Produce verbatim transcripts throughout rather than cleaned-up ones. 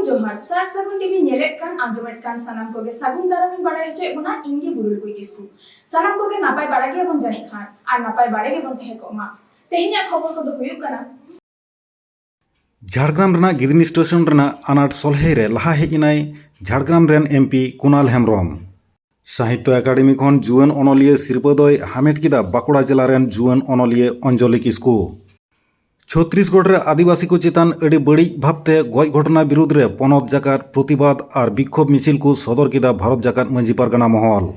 ᱡᱚᱦᱟᱨ, ᱥᱟᱨ ᱥᱟᱹᱜᱩᱱ ᱴᱤᱵᱷᱤ ᱧᱮᱞᱮᱫ ᱠᱟᱱ, ᱟᱸᱡᱚᱢᱮᱫ ᱠᱟᱱ ᱥᱟᱱᱟᱢ ᱠᱚᱜᱮ ᱥᱟᱹᱜᱩᱱ ᱫᱟᱨᱟᱢ ᱤᱧ ᱵᱟᱲᱟᱭ ᱦᱚᱪᱚᱭᱮᱫ ᱵᱚᱱᱟ᱾ ᱤᱧ ᱜᱮ ᱵᱩᱨᱩᱞᱠᱩᱭ ᱠᱤᱥᱠᱩ᱾ ᱥᱟᱱᱟᱢ ᱠᱚᱜᱮ ᱱᱟᱯᱟᱭ ᱵᱟᱲᱟ ᱜᱮᱭᱟᱵᱚᱱ ᱡᱟᱹᱱᱤᱡ ᱠᱷᱟᱱ, ᱟᱨ ᱱᱟᱯᱟᱭ ᱵᱟᱲᱟ ᱜᱮᱵᱚᱱ ᱛᱟᱦᱮᱸ ᱠᱚᱜ ᱢᱟ᱾ ᱛᱮᱦᱮᱧᱟᱜ ᱠᱷᱚᱵᱚᱨ ᱠᱚᱫᱚ ᱦᱩᱭᱩᱜ ᱠᱟᱱᱟ᱾ ᱡᱷᱟᱲᱜᱨᱟᱢ ᱨᱮᱱᱟᱜ ᱜᱤᱫᱽᱱᱤ ᱥᱴᱮᱥᱚᱱ ᱨᱮᱱᱟᱜ ᱟᱱᱟᱴ ᱥᱚᱞᱦᱮ ᱨᱮ ᱞᱟᱦᱟ ᱦᱮᱡ ᱮᱱᱟᱭ ᱡᱷᱟᱲᱜᱨᱟᱢ ᱨᱮᱱ ᱮᱢᱯᱤ ᱠᱩᱱᱟᱞ ᱦᱮᱢᱵᱽᱨᱚᱢ᱾ ᱥᱟᱦᱤᱛᱛᱚ ᱮᱠᱟᱰᱮᱢᱤ ᱠᱷᱚᱱ ᱡᱩᱣᱟᱹᱱ ᱚᱱᱚᱞᱤᱭᱟᱹ ᱥᱤᱨᱯᱟᱹ ᱫᱚᱭ ᱦᱟᱢᱮᱴ ᱠᱮᱫᱟ ᱵᱟᱸᱠᱩᱲᱟ ᱡᱮᱞᱟ ᱨᱮᱱ ᱡᱩᱣᱟᱹᱱ ᱚᱱᱚᱞᱤᱭᱟᱹ ᱚᱧᱡᱚᱞᱤ ᱠᱤᱥᱠᱩ᱾ ᱪᱷᱚᱛᱨᱤᱥᱜᱚᱲ ᱨᱮ ᱟᱹᱫᱤᱵᱟᱹᱥᱤ ᱠᱚ ᱪᱮᱛᱟᱱ ᱟᱹᱰᱤ ᱵᱟᱹᱲᱤᱡ ᱵᱷᱟᱵᱽᱛᱮ ᱜᱚᱡ ᱜᱷᱚᱴᱚᱱᱟ ᱵᱤᱨᱩᱫᱽ ᱨᱮ ᱯᱚᱱᱚᱛ ᱡᱟᱠᱟᱛ ᱯᱨᱚᱛᱤᱵᱟᱫᱽ ᱟᱨ ᱵᱤᱠᱠᱷᱳᱵ ᱢᱤᱪᱷᱤᱞ ᱠᱚ ᱥᱚᱫᱚᱨ ᱠᱮᱫᱟ ᱵᱷᱟᱨᱚᱛ ᱡᱟᱠᱟᱛ ᱢᱟᱹᱡᱷᱤ ᱯᱟᱨᱜᱟᱱᱟ ᱢᱚᱦᱚᱞ᱾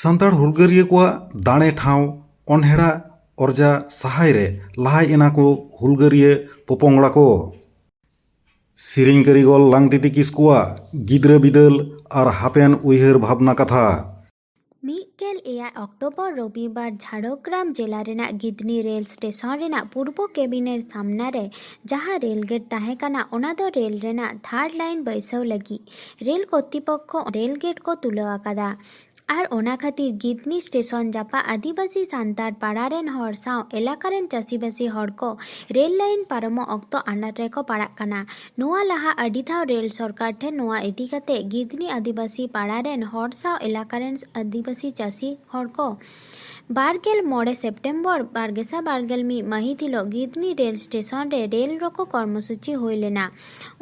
ᱥᱟᱱᱛᱟᱲ ᱦᱩᱞᱜᱟᱹᱨᱤᱭᱟᱹ ᱠᱚᱣᱟᱜ ᱫᱟᱲᱮ ᱴᱷᱟᱶ ᱚᱱᱦᱮᱲᱟ ᱚᱨᱡᱟ ᱥᱟᱦᱟᱭ ᱨᱮ ᱞᱟᱦᱟᱭ ᱮᱱᱟ ᱠᱚ ᱦᱩᱞᱜᱟᱹᱨᱤᱭᱟᱹ ᱯᱚᱯᱚᱝᱲᱟ ᱠᱚ᱾ ᱥᱮᱨᱮᱧ ᱠᱟᱹᱨᱤᱜᱚᱞ ᱞᱟᱝᱛᱤᱛᱤ ᱠᱤᱥᱠᱩᱣᱟᱜ ᱜᱤᱫᱽᱨᱟᱹ ᱵᱤᱫᱟᱹᱞ ᱟᱨ ᱦᱟᱯᱮᱱ ᱩᱭᱦᱟᱹᱨ ᱵᱷᱟᱵᱽᱱᱟ ᱠᱟᱛᱷᱟ᱾ ᱢᱤᱫ ᱜᱮᱞ ᱮᱭᱟᱭ ᱚᱠᱴᱳᱵᱚᱨ ᱨᱚᱵᱤᱵᱟᱨ ᱡᱷᱟᱲᱜᱨᱟᱢ ᱡᱮᱞᱟ ᱨᱮᱱᱟᱜ ᱜᱤᱫᱽᱱᱤ ᱨᱮᱞ ᱥᱴᱮᱥᱚᱱ ᱨᱮᱱᱟᱜ ᱯᱩᱨᱵᱚ ᱠᱮᱵᱤᱱᱮᱨ ᱥᱟᱢᱱᱟ ᱨᱮ ᱡᱟᱦᱟᱸ ᱨᱮᱞ ᱜᱮᱴ ᱛᱟᱦᱮᱸ ᱠᱟᱱᱟ, ᱚᱱᱟ ᱫᱚ ᱨᱮᱞ ᱨᱮᱱᱟᱜ ᱛᱷᱟᱨᱰ ᱞᱟᱭᱤᱱ ᱵᱟᱹᱭᱥᱟᱹᱣ ᱞᱟᱹᱜᱤᱫ ᱨᱮᱞ ᱠᱚᱨᱛᱤᱯᱚᱠᱠᱷᱚ ᱨᱮᱞ ᱜᱮᱴ ᱠᱚ ᱛᱩᱞᱟᱹᱣ ᱟᱠᱟᱫᱟ᱾ ᱟᱨ ᱚᱱᱟ ᱠᱷᱟᱹᱛᱤᱨ ᱜᱤᱫᱽᱱᱤ ᱥᱴᱮᱥᱚᱱ ᱡᱟᱯᱟᱜ ᱟᱹᱫᱤᱵᱟᱹᱥᱤ ᱥᱟᱱᱛᱟᱲ ᱯᱟᱲᱟ ᱨᱮᱱ ᱦᱚᱲ ᱥᱟᱶ ᱮᱞᱟᱠᱟ ᱨᱮᱱ ᱪᱟᱹᱥᱤᱵᱟᱹᱥᱤ ᱦᱚᱲ ᱠᱚ ᱨᱮᱞ ᱞᱟᱭᱤᱱ ᱯᱟᱨᱚᱢᱚᱜ ᱚᱠᱛᱚ ᱟᱱᱟᱴ ᱨᱮᱠᱚ ᱯᱟᱲᱟᱜ ᱠᱟᱱᱟ᱾ ᱱᱚᱣᱟ ᱞᱟᱦᱟ ᱟᱹᱰᱤ ᱫᱷᱟᱣ ᱨᱮᱞ ᱥᱚᱨᱠᱟᱨ ᱴᱷᱮᱱ ᱱᱚᱣᱟ ᱤᱫᱤ ᱠᱟᱛᱮ ᱜᱤᱫᱽᱱᱤ ᱟᱹᱫᱤᱵᱟᱹᱥᱤ ᱯᱟᱲᱟ ᱨᱮᱱ ᱦᱚᱲ ᱥᱟᱶ ᱮᱞᱟᱠᱟ ᱨᱮᱱ ᱟᱹᱫᱤᱵᱟᱹᱥᱤ ᱪᱟᱹᱥᱤ ᱦᱚᱲ ᱠᱚ ᱵᱟᱨ ᱜᱮᱞ ᱢᱚᱬᱮ ᱥᱮᱯᱴᱮᱢᱵᱚᱨ ᱵᱟᱨ ᱜᱮᱥᱟᱭ ᱵᱟᱨ ᱜᱮᱞ ᱢᱤᱫ ᱢᱟᱹᱦᱤᱛ ᱦᱤᱞᱚᱜ ᱜᱤᱫᱽᱱᱤ ᱨᱮᱞ ᱥᱴᱮᱥᱚᱱ ᱨᱮ ᱨᱮᱞ ᱨᱚᱠᱚ ᱠᱚᱨᱢᱚᱥᱩᱪᱤ ᱦᱩᱭ ᱞᱮᱱᱟ᱾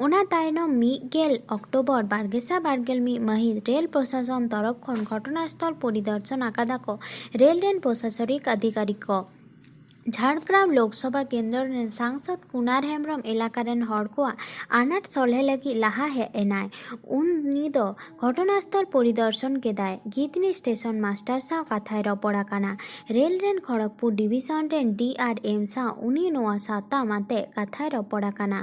ᱚᱱᱟ ᱛᱟᱭᱱᱚᱢ ᱢᱤᱫ ᱜᱮᱞ ᱚᱠᱴᱳᱵᱚᱨ ᱵᱟᱨ ᱜᱮᱥᱟᱭ ᱵᱟᱨ ᱜᱮᱞ ᱢᱤᱫ ᱢᱟᱹᱦᱤᱛ ᱨᱮᱞ ᱯᱨᱚᱥᱟᱥᱚᱱ ᱛᱚᱨᱚᱯ ᱠᱷᱚᱱ ᱜᱷᱚᱴᱚᱱᱟᱥᱛᱷᱚᱞ ᱯᱚᱨᱤᱫᱚᱨᱥᱚᱱ ᱟᱠᱟᱫᱟ ᱠᱚ ᱨᱮᱞ ᱨᱮᱱ ᱯᱨᱚᱥᱟᱥᱚᱱᱤᱠ ᱟᱫᱷᱤᱠᱟᱨᱤᱠ ᱠᱚ᱾ ᱡᱷᱟᱲᱜᱨᱟᱢ ᱞᱳᱠᱥᱚᱵᱷᱟ ᱠᱮᱱᱫᱨᱚ ᱨᱮᱱ ᱥᱟᱝᱥᱚᱫ ᱠᱩᱱᱟᱨ ᱦᱮᱢᱵᱽᱨᱚᱢ ᱮᱞᱟᱠᱟ ᱨᱮᱱ ᱦᱚᱲ ᱠᱚᱣᱟᱜ ᱟᱱᱟᱴ ᱥᱚᱞᱦᱮ ᱞᱟᱹᱜᱤᱫ ᱞᱟᱦᱟ ᱦᱮᱡ ᱮᱱᱟᱭ᱾ ᱩᱱᱤ ᱫᱚ ᱜᱷᱚᱴᱚᱱᱟᱥᱛᱷᱚᱞ ᱯᱚᱨᱤᱫᱚᱨᱥᱚᱱ ᱠᱮᱫᱟᱭ᱾ ᱜᱤᱫᱽᱱᱤ ᱥᱴᱮᱥᱚᱱ ᱢᱟᱥᱴᱟᱨ ᱥᱟᱶ ᱠᱟᱛᱷᱟᱭ ᱨᱚᱯᱚᱲ ᱟᱠᱟᱱᱟ᱾ ᱨᱮᱞ ᱨᱮᱱ ᱠᱷᱚᱲᱚᱜᱽᱯᱩᱨ ᱰᱤᱵᱤᱥᱚᱱ ᱨᱮᱱ ᱰᱤ ᱟᱨ ᱮᱢ ᱥᱟᱶ ᱩᱱᱤ ᱱᱚᱣᱟ ᱥᱟᱛᱟᱢ ᱟᱛᱮ ᱠᱟᱛᱷᱟᱭ ᱨᱚᱯᱚᱲ ᱟᱠᱟᱱᱟ᱾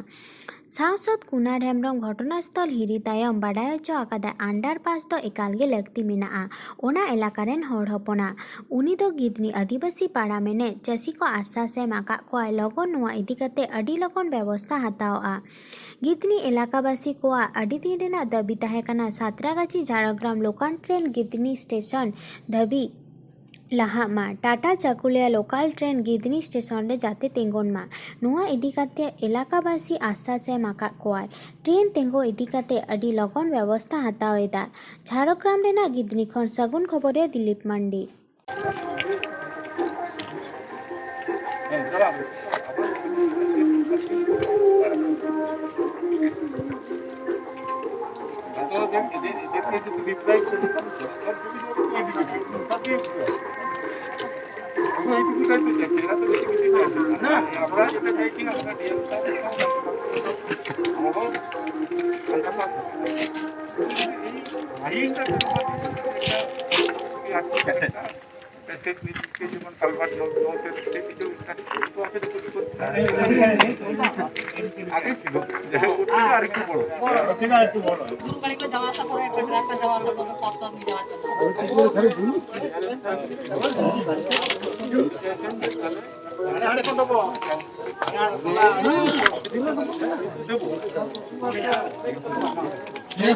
ᱥᱟᱝᱥᱚᱫ ᱠᱩᱱᱟᱨ ᱦᱮᱢᱵᱽᱨᱚᱢ ᱜᱷᱚᱴᱚᱱᱟᱥᱛᱷᱚᱞ ᱦᱤᱨᱤ ᱛᱟᱭᱚᱢ ᱵᱟᱰᱟᱭ ᱦᱚᱪᱚ ᱟᱠᱟᱫᱟᱭ, ᱟᱱᱰᱟᱨᱯᱟᱥ ᱫᱚ ᱮᱠᱟᱞ ᱜᱮ ᱞᱟᱹᱠᱛᱤ ᱢᱮᱱᱟᱜᱼᱟ ᱚᱱᱟ ᱮᱞᱟᱠᱟ ᱨᱮᱱ ᱦᱚᱲ ᱦᱚᱯᱚᱱᱟᱜ᱾ ᱩᱱᱤ ᱫᱚ ᱜᱤᱫᱽᱱᱤ ᱟᱹᱫᱤᱵᱟᱹᱥᱤ ᱯᱟᱲᱟ ᱢᱮᱱᱮᱫ ᱪᱟᱹᱥᱤ ᱠᱚ ᱟᱥᱥᱟᱥ ᱮᱢ ᱟᱠᱟᱫ ᱠᱚᱣᱟᱭ, ᱞᱚᱜᱚᱱ ᱱᱚᱣᱟ ᱤᱫᱤ ᱠᱟᱛᱮ ᱟᱹᱰᱤ ᱞᱚᱜᱚᱱ ᱵᱮᱵᱚᱥᱛᱷᱟ ᱦᱟᱛᱟᱣᱜᱼᱟ᱾ ᱜᱤᱫᱽᱱᱤ ᱮᱞᱟᱠᱟᱵᱟᱥᱤ ᱠᱚᱣᱟᱜ ᱟᱹᱰᱤ ᱫᱤᱱ ᱨᱮᱱᱟᱜ ᱫᱟᱹᱵᱤ ᱛᱟᱦᱮᱸ ᱠᱟᱱᱟ ᱥᱟᱛᱨᱟᱜᱟᱪᱷᱤ ᱡᱷᱟᱲᱜᱨᱟᱢ ᱞᱳᱠᱟᱱ ᱴᱨᱮᱱ ᱜᱤᱫᱽᱱᱤ ᱥᱴᱮᱥᱚᱱ ᱫᱷᱟᱹᱵᱤᱡ ᱞᱟᱦᱟᱜ ᱢᱟ Tata Chakulia local train ᱜᱤᱫᱽᱱᱤ station ᱨᱮ ᱡᱟᱛᱮ ᱛᱤᱸᱜᱩᱱ ᱢᱟ᱾ ᱱᱚᱣᱟ ᱤᱫᱤ ᱠᱟᱛᱮ ᱮᱞᱟᱠᱟᱵᱟᱥᱤ ᱟᱥᱥᱟᱥ ᱮᱢ ᱟᱠᱟᱫ ᱠᱚᱣᱟᱭ᱾ ᱴᱨᱮᱱ ᱛᱤᱸᱜᱩ ᱤᱫᱤ ᱠᱟᱛᱮ ᱟᱹᱰᱤ ᱞᱚᱜᱚᱱ ᱵᱮᱵᱚᱥᱛᱷᱟ ᱦᱟᱛᱟᱣ ᱮᱫᱟ᱾ ᱡᱷᱟᱲᱜᱨᱟᱢ ᱨᱮᱱᱟᱜ ᱜᱤᱫᱽᱱᱤ ᱠᱷᱚᱱ ᱥᱟᱹᱜᱩᱱ ᱠᱷᱚᱵᱚᱨᱤᱭᱟᱹ ᱫᱤᱞᱤᱯ ᱢᱟᱱᱰᱤ᱾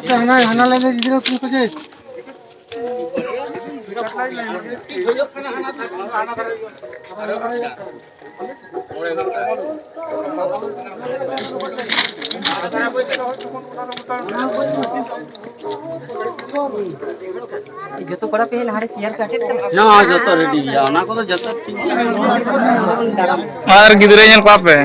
ᱦᱟᱱᱟ ᱦᱟᱱᱟ ᱞᱟᱭᱤᱱ ᱨᱮ ᱜᱤᱫᱽᱨᱟᱹ ᱠᱚ ᱠᱚ ᱪᱮᱫ? ᱡᱚᱛᱚ ᱠᱚᱲᱟ ᱯᱮ ᱦᱮᱡ ᱞᱮᱱᱟ, ᱦᱟᱸᱰᱮ ᱪᱮᱭᱟᱨ ᱯᱮ ᱟᱴᱮᱫ ᱠᱟᱫᱟ᱾ ᱦᱮᱸ, ᱡᱚᱛᱚ ᱨᱮᱰᱤ ᱜᱮᱭᱟ, ᱚᱱᱟ ᱠᱚᱫᱚ ᱡᱚᱛᱚ ᱴᱷᱤᱠ ᱜᱮᱭᱟ᱾ ᱟᱨ ᱜᱤᱫᱽᱨᱟᱹ ᱧᱮᱞ ᱠᱚᱣᱟ ᱯᱮ᱾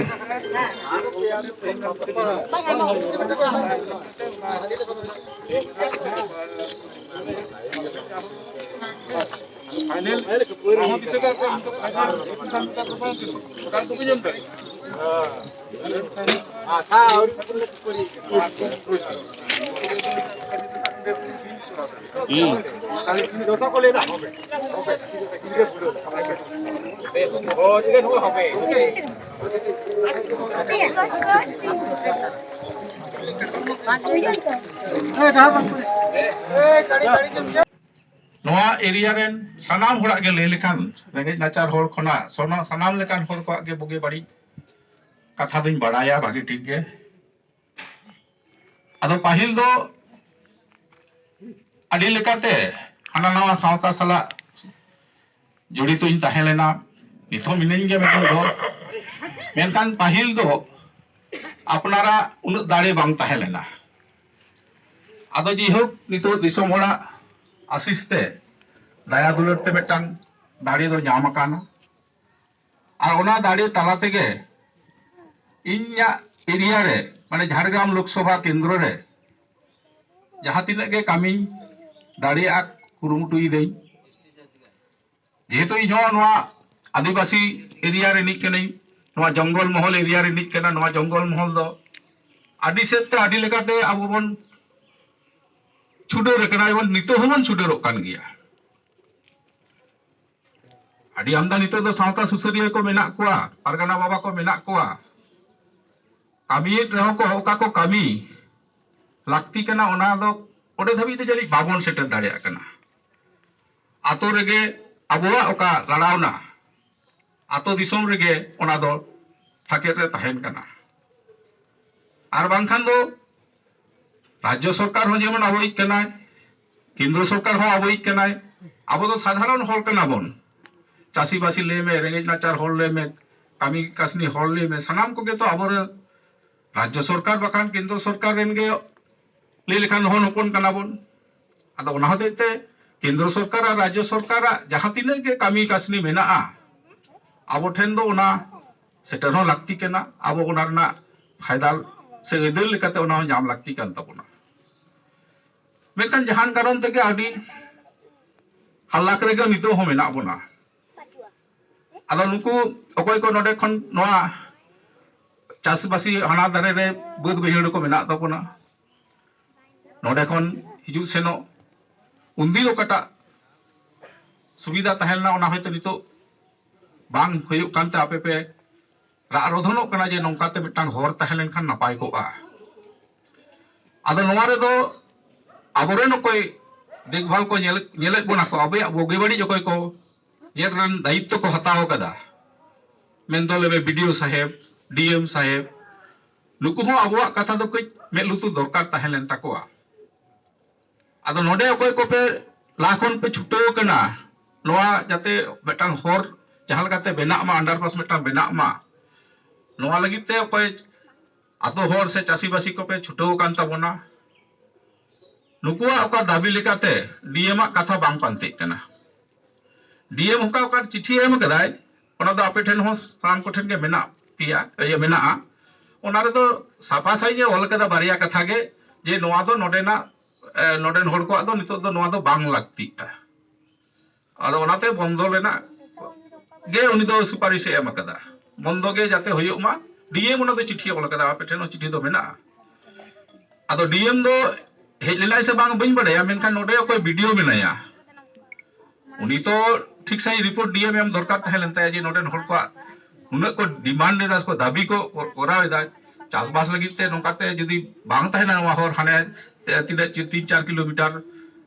ᱱᱚᱣᱟ ᱮᱨᱤᱭᱟ ᱨᱮᱱ ᱥᱟᱱᱟᱢ ᱦᱚᱲᱟᱜ ᱜᱮ ᱞᱟᱹᱭ ᱞᱮᱠᱷᱟᱱ, ᱨᱮᱸᱜᱮᱡ ᱱᱟᱪᱟᱨ ᱦᱚᱲ ᱠᱷᱚᱱᱟᱜ ᱥᱚᱱᱟ-, ᱥᱟᱱᱟᱢ ᱞᱮᱠᱟᱱ ᱦᱚᱲ ᱠᱚᱣᱟᱜ ᱜᱮ ᱵᱩᱜᱤ ᱵᱟᱹᱲᱤᱡ ᱠᱟᱛᱷᱟ ᱫᱚᱧ ᱵᱟᱲᱟᱭᱟ ᱵᱷᱟᱜᱤ ᱴᱷᱤᱠ ᱜᱮ᱾ ᱟᱫᱚ ᱯᱟᱹᱦᱤᱞ ᱫᱚ ᱟᱹᱰᱤ ᱞᱮᱠᱟᱛᱮ ᱦᱟᱱᱟ ᱱᱟᱣᱟ ᱥᱟᱶᱛᱟ ᱥᱟᱞᱟᱜ ᱡᱚᱲᱤᱛᱚᱧ ᱛᱟᱦᱮᱸ ᱞᱮᱱᱟ, ᱱᱤᱛ ᱦᱚᱸ ᱢᱤᱱᱟᱹᱧ ᱜᱮᱭᱟ ᱢᱤᱫᱴᱟᱝ ᱫᱚ᱾ ᱢᱮᱱᱠᱷᱟᱱ ᱯᱟᱹᱦᱤᱞ ᱫᱚ ᱟᱯᱱᱟᱨᱟᱜ ᱩᱱᱟᱹᱜ ᱫᱟᱲᱮ ᱵᱟᱝ ᱛᱟᱦᱮᱸ ᱞᱮᱱᱟ᱾ ᱟᱫᱚ ᱡᱮᱦᱳᱠ, ᱱᱤᱛᱚᱜ ᱫᱤᱥᱚᱢ ᱦᱚᱲᱟᱜ ᱟᱥᱤᱥ ᱛᱮ, ᱫᱟᱭᱟ ᱫᱩᱞᱟᱹᱲ ᱛᱮ ᱢᱤᱫᱴᱟᱝ ᱫᱟᱲᱮ ᱫᱚ ᱧᱟᱢ ᱟᱠᱟᱱᱟ᱾ ᱟᱨ ᱚᱱᱟ ᱫᱟᱲᱮ ᱛᱟᱞᱟ ᱛᱮᱜᱮ ᱤᱧᱟᱹᱜ ᱮᱨᱤᱭᱟ ᱨᱮ, ᱢᱟᱱᱮ ᱡᱷᱟᱲᱜᱨᱟᱢ ᱞᱳᱠᱥᱚᱵᱷᱟ ᱠᱮᱱᱫᱨᱚ ᱨᱮ ᱡᱟᱦᱟᱸ ᱛᱤᱱᱟᱹᱜ ᱜᱮ ᱠᱟᱹᱢᱤᱧ ᱫᱟᱲᱮᱭᱟᱜᱼᱟ, ᱠᱩᱨᱩᱢᱩᱴᱩᱭᱮᱫᱟᱹᱧ᱾ ᱡᱮᱦᱮᱛᱩ ᱤᱧ ᱦᱚᱸ ᱱᱚᱣᱟ ᱟᱹᱫᱤᱵᱟᱹᱥᱤ ᱮᱨᱤᱭᱟ ᱨᱤᱱᱤᱡ ᱠᱟᱹᱱᱟᱹᱧ, ᱱᱚᱣᱟ ᱡᱚᱝᱜᱚᱞ ᱢᱚᱦᱚᱞ ᱮᱨᱤᱭᱟ ᱨᱤᱱᱤᱡ ᱠᱟᱱᱟ, ᱱᱚᱣᱟ ᱡᱚᱝᱜᱚᱞ ᱢᱚᱦᱚᱞ ᱫᱚ ᱟᱹᱰᱤ ᱥᱮᱫ ᱛᱮ ᱟᱹᱰᱤ ᱞᱮᱠᱟᱛᱮ ᱟᱵᱚ ᱵᱚᱱ ᱪᱷᱩᱰᱟᱹᱨ ᱟᱠᱟᱱᱟ, ᱮᱵᱚᱝ ᱱᱤᱛᱚᱜ ᱦᱚᱸᱵᱚᱱ ᱪᱷᱩᱰᱟᱹᱨᱚᱜ ᱠᱟᱱ ᱜᱮᱭᱟ᱾ ᱟᱹᱰᱤ ᱟᱢᱫᱟ ᱱᱤᱛᱚᱜ ᱫᱚ ᱥᱟᱶᱛᱟ ᱥᱩᱥᱟᱹᱨᱤᱭᱟᱹ ᱠᱚ ᱢᱮᱱᱟᱜ ᱠᱚᱣᱟ, ᱯᱟᱨᱜᱟᱱᱟ ᱵᱟᱵᱟ ᱠᱚ ᱢᱮᱱᱟᱜ ᱠᱚᱣᱟ᱾ ᱠᱟᱹᱢᱤᱭᱮᱫ ᱨᱮᱦᱚᱸ ᱠᱚ, ᱚᱠᱟ ᱠᱚ ᱠᱟᱹᱢᱤ ᱞᱟᱹᱠᱛᱤ ᱠᱟᱱᱟ, ᱚᱱᱟ ᱫᱚ ᱚᱸᱰᱮ ᱫᱷᱟᱹᱵᱤᱡ ᱫᱚ ᱡᱟᱹᱱᱤᱡ ᱵᱟᱵᱚᱱ ᱥᱮᱴᱮᱨ ᱫᱟᱲᱮᱭᱟᱜ ᱠᱟᱱᱟ᱾ ᱟᱛᱳ ᱨᱮᱜᱮ ᱟᱵᱚᱣᱟᱜ ᱚᱠᱟ ᱞᱟᱲᱟᱣᱱᱟ, ᱟᱛᱳ ᱫᱤᱥᱚᱢ ᱨᱮᱜᱮ ᱚᱱᱟ ᱫᱚ ᱛᱷᱟᱠᱮᱛ ᱨᱮ ᱛᱟᱦᱮᱱ ᱠᱟᱱᱟ᱾ ᱟᱨ ᱵᱟᱝᱠᱷᱟᱱ ᱫᱚ ᱨᱟᱡᱽᱡᱚ ᱥᱚᱨᱠᱟᱨ ᱦᱚᱸ ᱡᱮᱢᱚᱱ ᱟᱵᱚᱭᱤᱡ ᱠᱟᱱᱟᱭ, ᱠᱮᱱᱫᱨᱚ ᱥᱚᱨᱠᱟᱨ ᱦᱚᱸ ᱟᱵᱚᱭᱤᱡ ᱠᱟᱱᱟᱭ᱾ ᱟᱵᱚ ᱫᱚ ᱥᱟᱫᱷᱟᱨᱚᱱ ᱦᱚᱲ ᱠᱟᱱᱟ ᱵᱚᱱ᱾ ᱪᱟᱹᱥᱤᱵᱟᱹᱥᱤ ᱞᱟᱹᱭ ᱢᱮ, ᱨᱮᱸᱜᱮᱡ ᱱᱟᱪᱟᱨ ᱦᱚᱲ ᱞᱟᱹᱭ ᱢᱮ, ᱠᱟᱹᱢᱤ ᱠᱟᱹᱥᱱᱤ ᱦᱚᱲ ᱞᱟᱹᱭ ᱢᱮ, ᱥᱟᱱᱟᱢ ᱠᱚᱜᱮ ᱛᱚ ᱟᱵᱚᱨᱮᱱ ᱨᱟᱡᱽᱡᱚ ᱥᱚᱨᱠᱟᱨ ᱵᱟᱠᱷᱟᱱ ᱠᱮᱱᱫᱨᱚ ᱥᱚᱨᱠᱟᱨ ᱨᱮᱱ ᱜᱮ ᱞᱟᱹᱭ ᱞᱮᱠᱷᱟᱱ ᱦᱚᱱ ᱦᱚᱯᱚᱱ ᱠᱟᱱᱟ ᱵᱚᱱ᱾ ᱟᱫᱚ ᱚᱱᱟ ᱦᱚᱛᱮᱡ ᱛᱮ ᱠᱮᱱᱫᱨᱚ ᱥᱚᱨᱠᱟᱨ ᱟᱨ ᱨᱟᱡᱽᱡᱚ ᱥᱚᱨᱠᱟᱨᱟᱜ ᱡᱟᱦᱟᱸ ᱛᱤᱱᱟᱹᱜ ᱜᱮ ᱠᱟᱹᱢᱤ ᱠᱟᱹᱥᱱᱤ ᱢᱮᱱᱟᱜᱼᱟ, ᱟᱵᱚ ᱴᱷᱮᱱ ᱫᱚ ᱚᱱᱟ ᱥᱮᱴᱮᱨ ᱦᱚᱸ ᱞᱟᱹᱠᱛᱤ ᱠᱟᱱᱟ᱾ ᱟᱵᱚ ᱚᱱᱟ ᱨᱮᱱᱟᱜ ᱯᱷᱟᱭᱫᱟ ᱥᱮ ᱟᱹᱭᱫᱟᱹᱨ ᱞᱮᱠᱟᱛᱮ ᱚᱱᱟ ᱦᱚᱸ ᱧᱟᱢ ᱞᱟᱹᱠᱛᱤ ᱠᱟᱱ ᱛᱟᱵᱚᱱᱟ᱾ ᱢᱮᱱᱠᱷᱟᱱ ᱡᱟᱦᱟᱱ ᱠᱟᱨᱚᱱ ᱛᱮᱜᱮ ᱟᱹᱰᱤ ᱦᱟᱞᱟᱠ ᱨᱮᱜᱮ ᱱᱤᱛᱚᱜ ᱦᱚᱸ ᱢᱮᱱᱟᱜ ᱵᱚᱱᱟ᱾ ᱟᱫᱚ ᱱᱩᱠᱩ ᱚᱠᱚᱭ ᱠᱚ ᱱᱚᱰᱮ ᱠᱷᱚᱱ ᱱᱚᱣᱟ ᱪᱟᱥᱵᱟᱥᱤ ᱦᱟᱱᱟ ᱫᱷᱟᱨᱮ ᱨᱮ ᱵᱟᱹᱫᱽ ᱵᱟᱹᱭᱦᱟᱹᱲ ᱠᱚ ᱢᱮᱱᱟᱜ ᱛᱟᱵᱚᱱᱟ, ᱱᱚᱰᱮ ᱠᱷᱚᱱ ᱦᱤᱡᱩᱜ ᱥᱮᱱᱚᱜ ᱩᱱᱫᱤᱱ ᱚᱠᱟᱴᱟᱜ ᱥᱩᱵᱤᱫᱷᱟ ᱛᱟᱦᱮᱸ ᱞᱮᱱᱟ, ᱚᱱᱟ ᱦᱚᱭᱛᱳ ᱱᱤᱛᱚᱜ ᱵᱟᱝ ᱦᱩᱭᱩᱜ ᱠᱟᱱᱛᱮ ᱟᱯᱮ ᱯᱮ ᱨᱟᱜ ᱨᱚᱫᱷᱚᱱᱚᱜ ᱠᱟᱱᱟ ᱡᱮ ᱱᱚᱝᱠᱟᱛᱮ ᱢᱤᱫᱴᱟᱝ ᱦᱚᱨ ᱛᱟᱦᱮᱸ ᱞᱮᱱᱠᱷᱟᱱ ᱱᱟᱯᱟᱭ ᱠᱚᱜᱼᱟ᱾ ᱟᱫᱚ ᱱᱚᱣᱟ ᱨᱮᱫᱚ ᱟᱵᱚᱨᱮᱱ ᱚᱠᱚᱭ ᱫᱮᱠᱷᱵᱷᱟᱞ ᱠᱚ ᱧᱮᱞ, ᱧᱮᱞᱮᱫ ᱵᱚᱱᱟ ᱠᱚ, ᱟᱵᱚᱭᱟᱜ ᱵᱩᱜᱤ ᱵᱟᱹᱲᱤᱡ ᱚᱠᱚᱭ ᱠᱚ ᱧᱮᱞ ᱨᱮᱱ ᱫᱟᱭᱤᱛᱛᱚ ᱠᱚ ᱦᱟᱛᱟᱣ ᱟᱠᱟᱫᱟ, ᱢᱮᱱᱫᱚ ᱞᱮᱢᱮ ᱵᱤ ᱰᱤ ᱳ ᱥᱟᱦᱮᱵᱽ, ᱰᱤ ᱮᱢ ᱥᱟᱦᱮᱵᱽ, ᱱᱩᱠᱩ ᱦᱚᱸ ᱟᱵᱚᱣᱟᱜ ᱠᱟᱛᱷᱟ ᱫᱚ ᱠᱟᱹᱡ ᱢᱮᱫ ᱞᱩᱛᱩᱨ ᱫᱚᱨᱠᱟᱨ ᱛᱟᱦᱮᱸ ᱞᱮᱱ ᱛᱟᱠᱚᱣᱟ᱾ ᱟᱫᱚ ᱱᱚᱰᱮ ᱚᱠᱚᱭ ᱠᱚᱯᱮ ᱞᱟᱦᱟ ᱠᱷᱚᱱ ᱯᱮ ᱪᱷᱩᱴᱟᱹᱣ ᱟᱠᱟᱱᱟ, ᱱᱚᱣᱟ ᱡᱟᱛᱮ ᱢᱤᱫᱴᱟᱝ ᱦᱚᱨ ᱡᱟᱦᱟᱸ ᱞᱮᱠᱟᱛᱮ ᱵᱮᱱᱟᱜ ᱢᱟ, ᱟᱱᱰᱟᱨᱯᱟᱥ ᱢᱤᱫᱴᱟᱝ ᱵᱮᱱᱟᱜ ᱢᱟ, ᱱᱚᱣᱟ ᱞᱟᱹᱜᱤᱫ ᱛᱮ ᱚᱠᱚᱭ ᱟᱛᱳ ᱦᱚᱲ ᱥᱮ ᱪᱟᱹᱥᱤᱵᱟᱹᱥᱤ ᱠᱚᱯᱮ ᱪᱷᱩᱴᱟᱹᱣ ᱟᱠᱟᱱ ᱛᱟᱵᱚᱱᱟ, ᱱᱩᱠᱩᱣᱟᱜ ᱚᱠᱟ ᱫᱟᱹᱵᱤ ᱞᱮᱠᱟᱛᱮ ᱰᱤ ᱮᱢ ᱟᱜ ᱠᱟᱛᱷᱟ ᱵᱟᱝ ᱯᱟᱱᱛᱮᱜ ᱠᱟᱱᱟ᱾ ᱰᱤ ᱮᱢ ᱚᱠᱟ ᱚᱠᱟ ᱪᱤᱴᱷᱤ ᱮᱢ ᱠᱟᱫᱟᱭ, ᱚᱱᱟ ᱫᱚ ᱟᱯᱮ ᱴᱷᱮᱱ ᱦᱚᱸ, ᱥᱟᱱᱟᱢ ᱠᱚᱴᱷᱮᱱ ᱜᱮ ᱢᱮᱱᱟᱜ ᱯᱮᱭᱟ, ᱤᱭᱟᱹ, ᱢᱮᱱᱟᱜᱼᱟ᱾ ᱚᱱᱟ ᱨᱮᱫᱚ ᱥᱟᱯᱷᱟ ᱥᱟᱹᱦᱤᱡ ᱮ ᱚᱞ ᱠᱟᱫᱟ ᱵᱟᱨᱭᱟ ᱠᱟᱛᱷᱟ ᱜᱮ, ᱡᱮ ᱱᱚᱣᱟ ᱫᱚ ᱱᱚᱰᱮᱱᱟᱜ, ᱮ, ᱱᱚᱰᱮᱱ ᱦᱚᱲ ᱠᱚᱣᱟᱜ ᱫᱚ ᱱᱤᱛᱚᱜ ᱫᱚ ᱱᱚᱣᱟ ᱫᱚ ᱵᱟᱝ ᱞᱟᱹᱠᱛᱤᱜᱼᱟ᱾ ᱟᱫᱚ ᱚᱱᱟᱛᱮ ᱵᱚᱱᱫᱚ ᱨᱮᱱᱟᱜ ᱜᱮ ᱩᱱᱤ ᱫᱚ ᱥᱩᱯᱟᱨᱤᱥ ᱮ ᱮᱢ ᱠᱟᱫᱟ, ᱵᱚᱱᱫᱚ ᱜᱮ ᱡᱟᱛᱮ ᱦᱩᱭᱩᱜ ᱢᱟ᱾ ᱰᱤ ᱮᱢ ᱚᱱᱟ ᱫᱚ ᱪᱤᱴᱷᱤ ᱚᱞ ᱠᱟᱫᱟ, ᱟᱯᱮ ᱴᱷᱮᱱ ᱦᱚᱸ ᱪᱤᱴᱷᱤ ᱫᱚ ᱢᱮᱱᱟᱜᱼᱟ᱾ ᱟᱫᱚ ᱰᱤ ᱮᱢ ᱫᱚ ᱦᱮᱡ ᱞᱮᱱᱟᱭ ᱥᱮ ᱵᱟᱝ ᱵᱟᱹᱧ ᱵᱟᱲᱟᱭᱟ, ᱢᱮᱱᱠᱷᱟᱱ ᱱᱚᱰᱮ ᱚᱠᱚᱭ ᱵᱤ ᱰᱤ ᱳ ᱢᱮᱱᱟᱭᱟ, ᱩᱱᱤ ᱛᱚ ᱴᱷᱤᱠ ᱥᱟᱺᱦᱤᱡ ᱨᱤᱯᱳᱨᱴ ᱰᱤ ᱮᱢ ᱮᱢ ᱫᱚᱨᱠᱟᱨ ᱛᱟᱦᱮᱸ ᱞᱮᱱ ᱛᱟᱭᱟ, ᱡᱮ ᱱᱚᱰᱮᱱ ᱦᱚᱲ ᱠᱚᱣᱟᱜ ᱩᱱᱟᱹᱜ ᱠᱚ ᱰᱤᱢᱟᱱᱰ ᱮᱫᱟ, ᱠᱚ ᱫᱟᱹᱵᱤ ᱠᱚ ᱠᱚᱨᱟᱣ ᱮᱫᱟ, ᱪᱟᱥᱵᱟᱥ ᱞᱟᱹᱜᱤᱫ ᱛᱮ ᱱᱚᱝᱠᱟᱛᱮ ᱡᱩᱫᱤ ᱵᱟᱝ ᱛᱟᱦᱮᱱᱟ ᱱᱚᱣᱟ ᱦᱚᱨ, ᱦᱟᱱᱮ ᱛᱤᱱᱟᱹᱜ ᱪᱤ-, ᱛᱤᱱ ᱪᱟᱨ ᱠᱤᱞᱳᱢᱤᱴᱟᱨ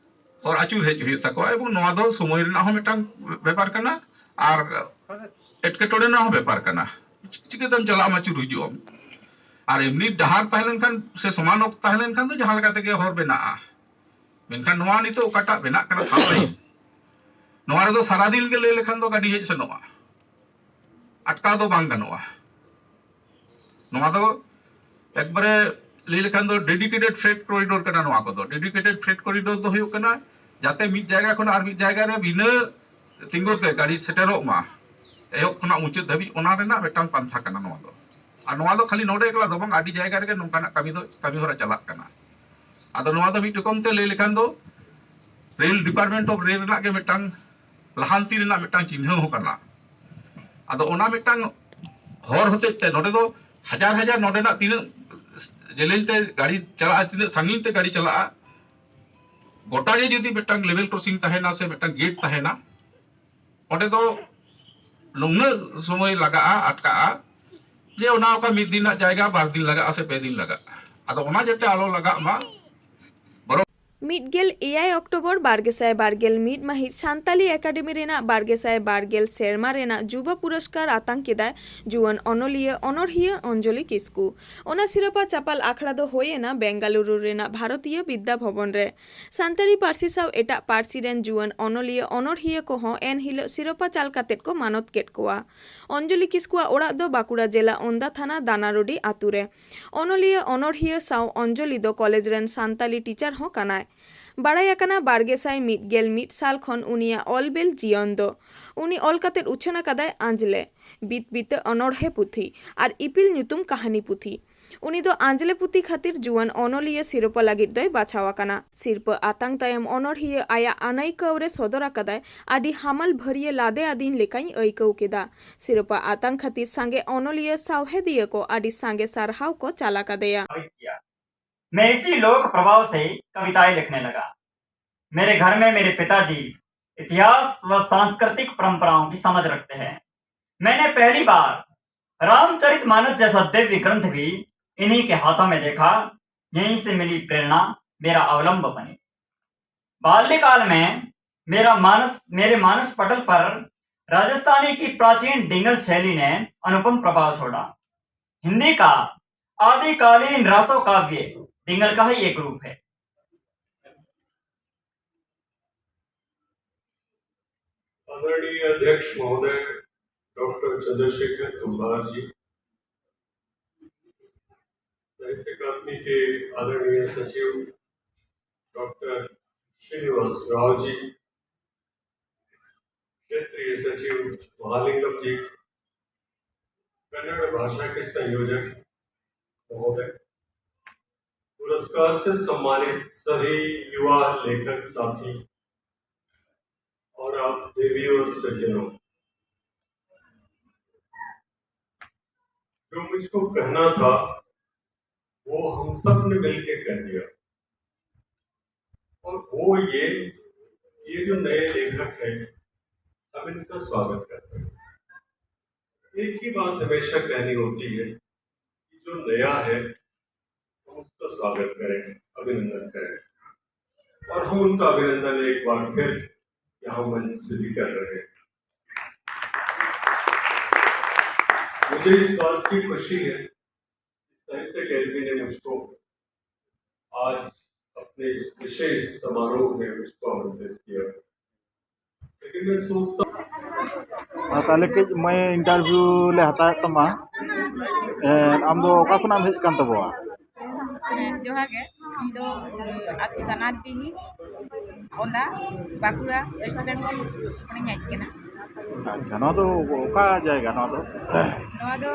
ᱦᱚᱨ ᱟᱹᱪᱩᱨ ᱦᱮᱡ ᱦᱩᱭᱩᱜ ᱛᱟᱠᱚᱣᱟ, ᱮᱵᱚᱝ ᱱᱚᱣᱟ ᱫᱚ ᱥᱚᱢᱚᱭ ᱨᱮᱱᱟᱜ ᱦᱚᱸ ᱢᱤᱫᱴᱟᱝ ᱵᱮᱯᱟᱨ ᱠᱟᱱᱟ ᱟᱨ ᱮᱴᱠᱮᱴᱚᱬᱮ ᱨᱮᱱᱟᱜ ᱦᱚᱸ ᱵᱮᱯᱟᱨ ᱠᱟᱱᱟ᱾ ᱪᱤᱠᱟᱹᱛᱮᱢ ᱪᱟᱞᱟᱜ ᱟᱢ, ᱟᱹᱪᱩᱨ ᱦᱤᱡᱩᱜ ᱟᱢ? ᱟᱨ ᱮᱢᱱᱤ ᱰᱟᱦᱟᱨ ᱛᱟᱦᱮᱸ ᱞᱮᱱᱠᱷᱟᱱ ᱥᱮ ᱥᱚᱢᱟᱱ ᱚᱛ ᱛᱟᱦᱮᱸ ᱞᱮᱱᱠᱷᱟᱱ ᱫᱚ ᱡᱟᱦᱟᱸ ᱞᱮᱠᱟ ᱛᱮᱜᱮ ᱦᱚᱨ ᱵᱮᱱᱟᱜᱼᱟ, ᱢᱮᱱᱠᱷᱟᱱ ᱱᱚᱣᱟ ᱱᱤᱛᱚᱜ ᱚᱠᱟᱴᱟᱜ ᱵᱮᱱᱟᱜ ᱠᱟᱱᱟ ᱯᱷᱟᱣᱩᱞ ᱞᱟᱭᱤᱱ, ᱱᱚᱣᱟ ᱨᱮᱫᱚ ᱥᱟᱨᱟᱫᱤᱱ ᱜᱮ ᱞᱟᱹᱭ ᱞᱮᱠᱷᱟᱱ ᱫᱚ ᱜᱟᱹᱰᱤ ᱦᱮᱡ ᱥᱮᱱᱚᱜᱼᱟ, ᱟᱴᱠᱟᱣ ᱫᱚ ᱵᱟᱝ ᱜᱟᱱᱚᱜᱼᱟ᱾ ᱱᱚᱣᱟ ᱫᱚ ᱮᱠᱵᱟᱨᱮ ᱞᱟᱹᱭ ᱞᱮᱠᱷᱟᱱ ᱫᱚ ᱰᱮᱰᱤᱠᱮᱴᱮᱰ ᱯᱷᱨᱮᱴ ᱠᱚᱨᱤᱰᱚᱨ ᱠᱟᱱᱟ᱾ ᱱᱚᱣᱟ ᱠᱚᱫᱚ ᱰᱮᱰᱤᱠᱮᱴᱮᱰ ᱯᱷᱨᱮᱴ ᱠᱚᱨᱤᱰᱚᱨ ᱫᱚ ᱦᱩᱭᱩᱜ ᱠᱟᱱᱟ ᱡᱟᱛᱮ ᱢᱤᱫ ᱡᱟᱭᱜᱟ ᱠᱷᱚᱱ ᱟᱨ ᱢᱤᱫ ᱡᱟᱭᱜᱟ ᱨᱮ ᱵᱤᱱᱟᱹ ᱛᱤᱸᱜᱩ ᱛᱮ ᱜᱟᱹᱰᱤ ᱥᱮᱴᱮᱨᱚᱜ ᱢᱟ ᱮᱦᱚᱵ ᱠᱷᱚᱱᱟᱜ ᱢᱩᱪᱟᱹᱫ ᱫᱷᱟᱹᱵᱤᱡ, ᱚᱱᱟ ᱨᱮᱱᱟᱜ ᱢᱤᱫᱴᱟᱝ ᱯᱟᱱᱛᱷᱟ ᱠᱟᱱᱟ ᱱᱚᱣᱟ ᱫᱚ᱾ ᱟᱨ ᱱᱚᱣᱟ ᱫᱚ ᱠᱷᱟᱹᱞᱤ ᱱᱚᱰᱮ ᱮᱠᱞᱟ ᱫᱚ ᱵᱟᱝ, ᱟᱹᱰᱤ ᱡᱟᱭᱜᱟ ᱨᱮᱜᱮ ᱱᱚᱝᱠᱟᱱᱟᱜ ᱠᱟᱹᱢᱤ ᱫᱚ, ᱠᱟᱹᱢᱤ ᱦᱚᱨᱟ ᱪᱟᱞᱟᱜ ᱠᱟᱱᱟ᱾ ᱟᱫᱚ ᱱᱚᱣᱟ ᱫᱚ ᱢᱤᱫ ᱨᱚᱠᱚᱢ ᱛᱮ ᱞᱟᱹᱭ ᱞᱮᱠᱷᱟᱱ ᱫᱚ ᱨᱮᱞ, ᱰᱤᱯᱟᱨᱴᱢᱮᱱᱴ ᱚᱯᱷ ᱨᱮᱞ ᱨᱮᱱᱟᱜ ᱜᱮ ᱢᱤᱫᱴᱟᱝ ᱞᱟᱦᱟᱱᱛᱤ ᱨᱮᱱᱟᱜ ᱢᱤᱫᱴᱟᱝ ᱪᱤᱱᱦᱟᱹ ᱦᱚᱸ ᱠᱟᱱᱟ᱾ ᱟᱫᱚ ᱚᱱᱟ ᱢᱤᱫᱴᱟᱝ ᱦᱚᱨ ᱦᱚᱛᱮᱡ ᱛᱮ ᱱᱚᱰᱮ ᱫᱚ ᱦᱟᱡᱟᱨ ᱦᱟᱡᱟᱨ ᱱᱚᱰᱮᱱᱟᱜ ᱛᱤᱱᱟᱹᱜ ᱡᱮᱞᱮᱧ ᱛᱮ ᱜᱟᱹᱰᱤ ᱪᱟᱞᱟᱜᱼᱟ, ᱛᱤᱱᱟᱹᱜ ᱥᱟᱺᱜᱤᱧ ᱛᱮ ᱜᱟᱹᱰᱤ ᱪᱟᱞᱟᱜᱼᱟ, ᱜᱚᱴᱟ ᱜᱮ ᱡᱩᱫᱤ ᱢᱤᱫᱴᱟᱝ ᱞᱮᱵᱮᱞ ᱠᱨᱚᱥᱤᱝ ᱛᱟᱦᱮᱱᱟ ᱥᱮ ᱢᱤᱫᱴᱟᱝ ᱜᱮᱴ ᱛᱟᱦᱮᱱᱟ, ᱚᱸᱰᱮ ᱫᱚ ᱱᱩᱱᱟᱹᱜ ᱥᱚᱢᱚᱭ ᱞᱟᱜᱟᱜᱼᱟ, ᱟᱴᱠᱟᱜᱼᱟ, ᱡᱮ ᱚᱱᱟ ᱚᱠᱟ ᱢᱤᱫ ᱫᱤᱱ ᱨᱮᱱᱟᱜ ᱡᱟᱭᱜᱟ ᱵᱟᱨ ᱫᱤᱱ ᱞᱟᱜᱟᱜᱼᱟ ᱥᱮ ᱯᱮ ᱫᱤᱱ ᱞᱟᱜᱟᱜᱼᱟ᱾ ᱟᱫᱚ ᱚᱱᱟ ᱡᱟᱛᱮ ᱟᱞᱚ ᱞᱟᱜᱟᱜ ᱢᱟ, ᱵᱚᱨᱚᱝ ᱢᱤᱫ ᱜᱮᱞ ᱮᱭᱟᱭ ᱚᱠᱴᱳᱵᱚᱨ ᱵᱟᱨ ᱜᱮᱥᱟᱭ ᱵᱟᱨ ᱜᱮᱞ ᱢᱤᱫ ᱢᱟᱹᱦᱤᱛ ᱥᱟᱱᱛᱟᱞᱤ ᱮᱠᱟᱰᱮᱢᱤ ᱨᱮᱱᱟᱜ ᱵᱟᱨ ᱜᱮᱥᱟᱭ ᱵᱟᱨ ᱜᱮᱞ ᱥᱮᱨᱢᱟ ᱨᱮᱱᱟᱜ ᱡᱩᱵᱟ ᱯᱩᱨᱚᱥᱠᱟᱨ ᱟᱛᱟᱝ ᱠᱮᱫᱟᱭ ᱡᱩᱣᱟᱹᱱ ᱚᱱᱚᱞᱤᱭᱟᱹ ᱚᱱᱚᱬᱦᱤᱭᱟᱹ ᱚᱧᱡᱚᱞᱤ ᱠᱤᱥᱠᱩ᱾ ᱚᱱᱟ ᱥᱤᱨᱯᱟ ᱪᱟᱯᱟᱞ ᱟᱠᱷᱲᱟ ᱫᱚ ᱦᱩᱭ ᱮᱱᱟ ᱵᱮᱝᱜᱟᱞᱩᱨᱩ ᱨᱮᱱᱟᱜ ᱵᱷᱟᱨᱚᱛᱤᱭᱚ ᱵᱤᱫᱽᱫᱟ ᱵᱷᱚᱵᱚᱱ ᱨᱮ᱾ ᱥᱟᱱᱛᱟᱲᱤ ᱯᱟᱹᱨᱥᱤ ᱥᱟᱶ ᱮᱴᱟᱜ ᱯᱟᱹᱨᱥᱤ ᱨᱮᱱ ᱡᱩᱣᱟᱹᱱ ᱚᱱᱚᱞᱤᱭᱟᱹ ᱚᱱᱚᱬᱦᱤᱭᱟᱹ ᱠᱚᱦᱚᱸ ᱮᱱ ᱦᱤᱞᱚᱜ ᱥᱤᱨᱯᱟ ᱪᱟᱞ ᱠᱟᱛᱮᱫ ᱠᱚ ᱢᱟᱱᱚᱛ ᱠᱮᱫ ᱠᱚᱣᱟ᱾ ᱚᱧᱡᱚᱞᱤ ᱠᱤᱥᱠᱩᱣᱟᱜ ᱚᱲᱟᱜ ᱫᱚ ᱵᱟᱸᱠᱩᱲᱟ ᱡᱮᱞᱟ ᱚᱱᱫᱟ ᱛᱷᱟᱱᱟ ᱫᱟᱱᱟᱨᱩᱰᱤ ᱟᱛᱩ ᱨᱮ᱾ ᱚᱱᱚᱞᱤᱭᱟᱹ ᱚᱱᱚᱬᱦᱤᱭᱟᱹ ᱥᱟᱶ ᱚᱧᱡᱚᱞᱤ ᱫᱚ ᱠᱚᱞᱮᱡᱽ ᱨᱮᱱ ᱥᱟᱱᱛᱟᱞᱤ ᱴᱤᱪᱟᱨ ᱦᱚᱸ ᱠᱟᱱᱟᱭ᱾ ᱵᱟᱲᱟᱭ ᱟᱠᱟᱱᱟ ᱵᱟᱨ ᱜᱮᱥᱟᱭ ᱢᱤᱫ ᱜᱮᱞ ᱢᱤᱫ ᱥᱟᱞ ᱠᱷᱚᱱ ᱩᱱᱤᱭᱟᱜ ᱚᱞ ᱵᱮᱞ ᱡᱤᱭᱚᱱ ᱫᱚ᱾ ᱩᱱᱤ ᱚᱞ ᱠᱟᱛᱮᱫ ᱩᱪᱷᱟᱹᱱ ᱟᱠᱟᱫᱟᱭ ᱟᱸᱡᱽᱞᱮ, ᱵᱤᱛ ᱵᱤᱛᱟᱹ ᱚᱱᱚᱬᱦᱮ ᱯᱩᱛᱷᱤ ᱟᱨ ᱤᱯᱤᱞ ᱧᱩᱛᱩᱢ ᱠᱟᱹᱦᱱᱤ ᱯᱩᱛᱷᱤ᱾ ᱩᱱᱤ ᱫᱚ ᱟᱸᱡᱽᱞᱮ ᱯᱩᱛᱷᱤ ᱠᱷᱟᱹᱛᱤᱨ ᱡᱩᱣᱟᱹᱱ ᱚᱱᱚᱞᱤᱭᱟᱹ ᱥᱤᱨᱯᱟ ᱞᱟᱹᱜᱤᱫ ᱫᱚᱭ ᱵᱟᱪᱷᱟᱣ ᱟᱠᱟᱱᱟ᱾ ᱥᱤᱨᱯᱟ ᱟᱛᱟᱝ ᱛᱟᱭᱚᱢ ᱚᱱᱚᱬᱦᱤᱭᱟᱹ ᱟᱭᱟᱜ ᱟᱹᱱᱟᱹᱭᱠᱟᱹᱣ ᱨᱮ ᱥᱚᱫᱚᱨ ᱟᱠᱟᱫᱟᱭ, ᱟᱹᱰᱤ ᱦᱟᱢᱟᱞ ᱵᱷᱟᱹᱨᱤᱭᱟᱹ ᱞᱟᱫᱮ ᱟᱹᱫᱤᱧ ᱞᱮᱠᱟᱧ ᱟᱹᱭᱠᱟᱹᱣ ᱠᱮᱫᱟ᱾ ᱥᱤᱨᱯᱟ ᱟᱛᱟᱝ ᱠᱷᱟᱹᱛᱤᱨ ᱥᱟᱸᱜᱮ ᱚᱱᱚᱞᱤᱭᱟᱹ ᱥᱟᱶᱦᱮᱫᱤᱭᱟᱹ ᱠᱚ ᱟᱹᱰᱤ ᱥᱟᱸᱜᱮ ᱥᱟᱨᱦᱟᱣ ᱠᱚ ᱪᱟᱞ ᱟᱠᱟᱫᱮᱭᱟ᱾ प्रभावित किया। मैं इसी लोक प्रभाव से कविताएं लिखने लगा। मेरे घर में मेरे पिताजी इतिहास व सांस्कृतिक परंपराओं की समझ रखते हैं। मैंने पहली बार रामचरितमानस जैसा दिव्य ग्रंथ भी इन्हीं के हाथों में देखा। यहीं से मिली प्रेरणा, मेरा अवलंब बनी। बाल्यकाल में मेरा मानस मेरे मानस पटल पर राजस्थानी की प्राचीन डिंगल शैली ने अनुपम प्रभाव छोड़ा। हिंदी का आदिकालीन रासो काव्य डिंगल का ही एक रूप है। आदरणीय अध्यक्ष महोदय डॉक्टर चंद्रशेखर कुंभार जी, साहित्य अकादमी के आदरणीय सचिव डॉक्टर श्रीनिवास राव जी, क्षेत्रीय सचिव महालिंगम जी, कन्नड़ भाषा के संयोजक महोदय, पुरस्कार से सम्मानित सभी युवा लेखक साथी और आप देवी और सज्जनों, जो मुझको कहना था वो हम सब ने मिलके कह दिया। और वो ये ये जो नए लेखक हैं, हम इनका स्वागत करते हैं। एक ही बात हमेशा कहनी होती है कि जो नया है हम उसका स्वागत करें, अभिनंदन करें। और हम उनका अभिनंदन एक बार फिर यहाँ मंच से भी कर रहे हैं। मुझे इस बात की खुशी है, साहित्य अकेडमी ने मुझको आज अपने इस विशेष समारोह में मुझको आमंत्रित किया। लेकिन मैं सोचता ᱟᱨ ᱛᱟᱦᱞᱮ ᱠᱟᱹᱡ ᱢᱟᱹᱭ, ᱤᱱᱴᱟᱨᱵᱷᱤᱭᱩ ᱞᱮ ᱦᱟᱛᱟᱣᱮᱫ ᱛᱟᱢᱟ᱾ ᱮ, ᱟᱢ ᱫᱚ ᱚᱠᱟ ᱠᱷᱚᱱᱟᱜ ᱮᱢ ᱦᱮᱡ ᱟᱠᱟᱱ ᱛᱟᱵᱚᱣᱟ? ᱦᱮᱸ, ᱡᱚᱦᱟᱨ ᱜᱮ᱾ ᱤᱧ ᱫᱚ, ᱩᱸ, ᱟᱹᱛᱩ ᱫᱟᱱᱟᱨᱰᱤᱦᱤ, ᱚᱸᱰᱟ, ᱵᱟᱸᱠᱩᱲᱟ, ᱳᱭᱮᱥᱴ ᱵᱮᱝᱜᱚᱞ ᱠᱷᱚᱱᱤᱧ ᱦᱮᱡ ᱟᱠᱟᱱᱟ᱾ ᱟᱪᱪᱷᱟ, ᱱᱚᱣᱟ ᱫᱚ ᱚᱠᱟ ᱡᱟᱭᱜᱟ ᱱᱚᱣᱟ ᱫᱚ? ᱱᱚᱣᱟ ᱫᱚ,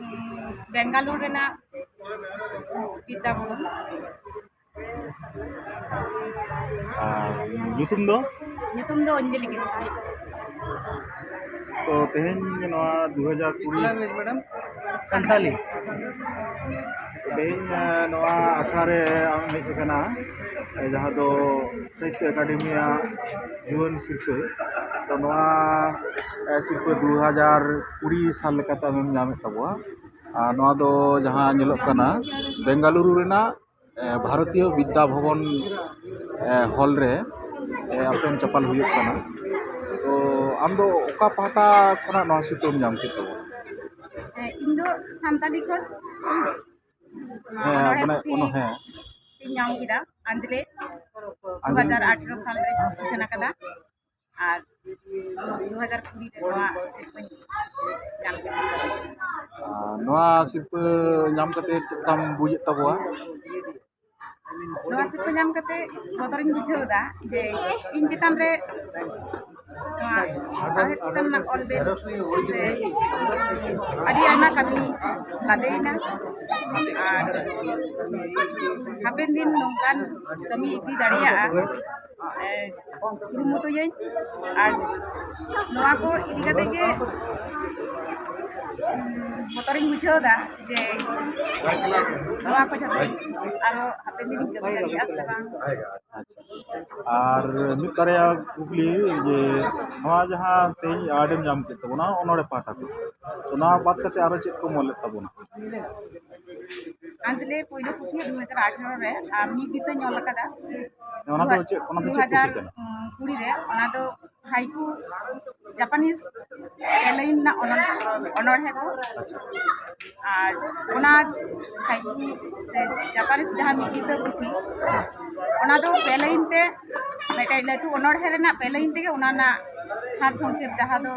ᱩᱸ, ᱵᱮᱝᱜᱟᱞᱩᱨᱩ ᱨᱮᱱᱟᱜ ᱵᱤᱫᱽᱫᱟ ᱵᱷᱚᱵᱚᱱ᱾ ᱟᱨ ᱧᱩᱛᱩᱢ ᱫᱚ? ᱧᱩᱛᱩᱢ ᱫᱚ ᱚᱧᱡᱚᱞᱤ ᱠᱤᱥᱠᱩ᱾ ᱛᱚ, ᱛᱮᱦᱮᱧ ᱱᱚᱣᱟ ᱫᱩ ᱦᱟᱡᱟᱨ ᱠᱩᱲᱤ ᱥᱟᱱᱛᱟᱞᱤ᱾ ᱛᱮᱦᱮᱧ, ᱮ, ᱱᱚᱣᱟ ᱟᱠᱷᱲᱟ ᱨᱮ ᱟᱢ ᱦᱮᱡ ᱟᱠᱟᱱᱟ, ᱮ, ᱡᱟᱦᱟᱸ ᱫᱚ ᱥᱟᱦᱤᱛᱛᱚ ᱮᱠᱟᱰᱮᱢᱤᱭᱟᱜ ᱡᱩᱣᱟᱹᱱ ᱥᱤᱨᱯᱟᱹ᱾ ᱛᱚ, ᱱᱚᱣᱟ, ᱮ, ᱥᱤᱨᱯᱟᱹ ᱫᱩ ᱦᱟᱡᱟᱨ ᱠᱩᱲᱤ ᱥᱟᱞ ᱞᱮᱠᱟᱛᱮ ᱟᱢᱮᱢ ᱧᱟᱢᱮᱫ ᱛᱟᱵᱚᱣᱟ᱾ ᱟᱨ ᱱᱚᱣᱟ ᱫᱚ ᱡᱟᱦᱟᱸ ᱧᱮᱞᱚᱜ ᱠᱟᱱᱟ, ᱵᱮᱝᱜᱟᱞᱩᱨᱩ ᱨᱮᱱᱟᱜ ᱮ, ᱵᱷᱟᱨᱚᱛᱤᱭᱚ ᱵᱤᱫᱽᱫᱟ ᱵᱷᱚᱵᱚᱱ, ᱮ, ᱦᱚᱞ ᱨᱮ, ᱮ, ᱮᱯᱮᱢ ᱪᱟᱯᱟᱞ ᱦᱩᱭᱩᱜ ᱠᱟᱱᱟ᱾ ᱛᱚ, ᱟᱢ ᱫᱚ ᱚᱠᱟ ᱯᱟᱦᱴᱟ ᱠᱷᱚᱱᱟᱜ ᱱᱚᱣᱟ ᱥᱤᱨᱯᱟᱹᱢ ᱧᱟᱢ ᱠᱮᱫ ᱛᱟᱵᱚᱱᱟ? ᱦᱮᱸ, ᱤᱧ ᱫᱚ ᱥᱟᱱᱛᱟᱞᱤ ᱠᱷᱚᱱ ᱦᱮᱸ, ᱚᱱᱚᱬᱦᱮ ᱢᱟᱱᱮ, ᱯᱩᱛᱷᱤ ᱚᱱᱚ-, ᱦᱮᱸ᱾ ᱤᱧ ᱧᱟᱢ ᱠᱮᱫᱟ, ᱟᱸᱡᱽᱞᱮ, ᱟᱸᱡᱽᱞᱮ᱾ ᱫᱩ ᱦᱟᱡᱟᱨ ᱟᱴᱷᱨᱚ ᱥᱟᱞ ᱨᱮ ᱩᱪᱷᱟᱹᱱ ᱟᱠᱟᱫᱟ᱾ ᱟᱨ ᱫᱩ ᱦᱟᱡᱟᱨ ᱠᱩᱲᱤ ᱨᱮ ᱱᱚᱣᱟ ᱥᱤᱨᱯᱟᱹᱧ ᱧᱟᱢ ᱠᱮᱫᱟ᱾ ᱟᱨ ᱱᱚᱣᱟ ᱥᱤᱨᱯᱟᱹ ᱧᱟᱢ ᱠᱟᱛᱮ ᱪᱮᱫ ᱞᱮᱠᱟᱢ ᱵᱩᱡᱮᱫ ᱛᱟᱵᱚᱣᱟ? ᱱᱚᱣᱟ ᱥᱤᱨᱯᱟᱹ ᱧᱟᱢ ᱠᱟᱛᱮ ᱵᱚᱛᱚᱨᱤᱧ ᱵᱩᱡᱷᱟᱹᱣ ᱮᱫᱟ ᱡᱮ ᱤᱧ ᱪᱮᱛᱟᱱ ᱨᱮ ᱱᱚᱣᱟ ᱥᱟᱶᱦᱮᱫ ᱪᱮᱛᱟᱱ ᱨᱮᱱᱟᱜ ᱚᱞ ᱵᱮᱞ ᱥᱮ ᱟᱹᱰᱤ ᱟᱭᱢᱟ ᱠᱟᱹᱢᱤ ᱞᱟᱫᱮᱭᱮᱱᱟ᱾ ᱟᱨ ᱦᱟᱯᱮᱱ ᱫᱤᱱ ᱱᱚᱝᱠᱟᱱ ᱠᱟᱹᱢᱤ ᱤᱫᱤ ᱫᱟᱲᱮᱭᱟᱜᱼᱟ, ᱮ, ᱠᱩᱨᱩᱢᱩᱴᱩᱭᱟᱹᱧ᱾ ᱟᱨ ᱱᱚᱣᱟ ᱠᱚ ᱤᱫᱤ ᱠᱟᱛᱮ ᱜᱮ, ᱩᱸ, ᱵᱚᱛᱚᱨᱤᱧ ᱵᱩᱡᱷᱟᱹᱣ ᱮᱫᱟ ᱡᱮ ᱱᱚᱣᱟ ᱠᱚ ᱡᱟᱛᱮ ᱟᱨᱚ ᱦᱟᱯᱮᱱ ᱫᱤᱱᱤᱧ ᱠᱟᱹᱢᱤ ᱫᱟᱲᱮᱭᱟᱜᱼᱟ ᱥᱮ ᱵᱟᱝ᱾ ᱟᱪᱪᱷᱟ᱾ ᱟᱨ ᱢᱤᱫ ᱵᱟᱨᱭᱟ ᱠᱩᱠᱞᱤ, ᱡᱮ ᱱᱚᱣᱟ ᱡᱟᱦᱟᱸ ᱛᱮᱦᱮᱧ ᱮᱣᱟᱨᱰ ᱮᱢ ᱧᱟᱢ ᱠᱮᱫ ᱛᱟᱵᱚᱱᱟ ᱚᱱᱚᱬᱦᱮ ᱯᱟᱦᱴᱟ ᱠᱷᱚᱱ, ᱛᱚ, ᱱᱚᱣᱟ ᱵᱟᱫ ᱠᱟᱛᱮ ᱟᱨᱚ ᱪᱮᱫ ᱠᱚᱢ ᱚᱞᱮᱫ ᱛᱟᱵᱚᱱᱟ? ᱟᱸᱡᱽᱞᱮ ᱯᱳᱭᱞᱳ ᱯᱩᱛᱷᱤ ᱫᱩ ᱦᱟᱡᱟᱨ ᱟᱴᱷᱟᱨᱚ ᱨᱮ ᱟᱨ ᱢᱤᱫ ᱵᱤᱛᱟᱹᱧ ᱚᱞ ᱟᱠᱟᱫᱟ᱾ ᱚᱱᱟ ᱫᱚ ᱪᱮᱫ, ᱚᱱᱟ ᱫᱚ ᱪᱮᱫ ᱯᱩᱛᱷᱤ ᱠᱟᱱᱟ? ᱫᱩ ᱦᱟᱡᱟᱨ ᱠᱩᱲᱤ ᱨᱮ᱾ ᱚᱱᱟ ᱫᱚ ᱦᱟᱭᱠᱩ, ᱡᱟᱯᱟᱱᱤᱡᱽ ᱯᱮ ᱞᱟᱭᱤᱱ ᱨᱮᱱᱟᱜ ᱚᱱᱚᱬ-, ᱚᱱᱚᱬᱦᱮ ᱠᱚ᱾ ᱟᱪᱪᱷᱟ᱾ ᱟᱨ ᱚᱱᱟ ᱦᱟᱭᱠᱩ ᱥᱮ ᱡᱟᱯᱟᱱᱤᱡᱽ ᱡᱟᱦᱟᱸ ᱢᱤᱫ ᱵᱤᱛᱟᱹ ᱯᱩᱛᱷᱤ, ᱚᱱᱟ ᱫᱚ ᱯᱮ ᱞᱟᱭᱤᱱ ᱛᱮ ᱢᱤᱫᱴᱮᱡ ᱞᱟᱹᱴᱩ ᱚᱱᱚᱬᱦᱮ ᱨᱮᱱᱟᱜ ᱯᱮ ᱞᱟᱭᱤᱱ ᱛᱮᱜᱮ ᱚᱱᱟ ᱨᱮᱱᱟᱜ ᱥᱟᱨ ᱥᱚᱝᱠᱷᱮᱯ ᱡᱟᱦᱟᱸ ᱫᱚ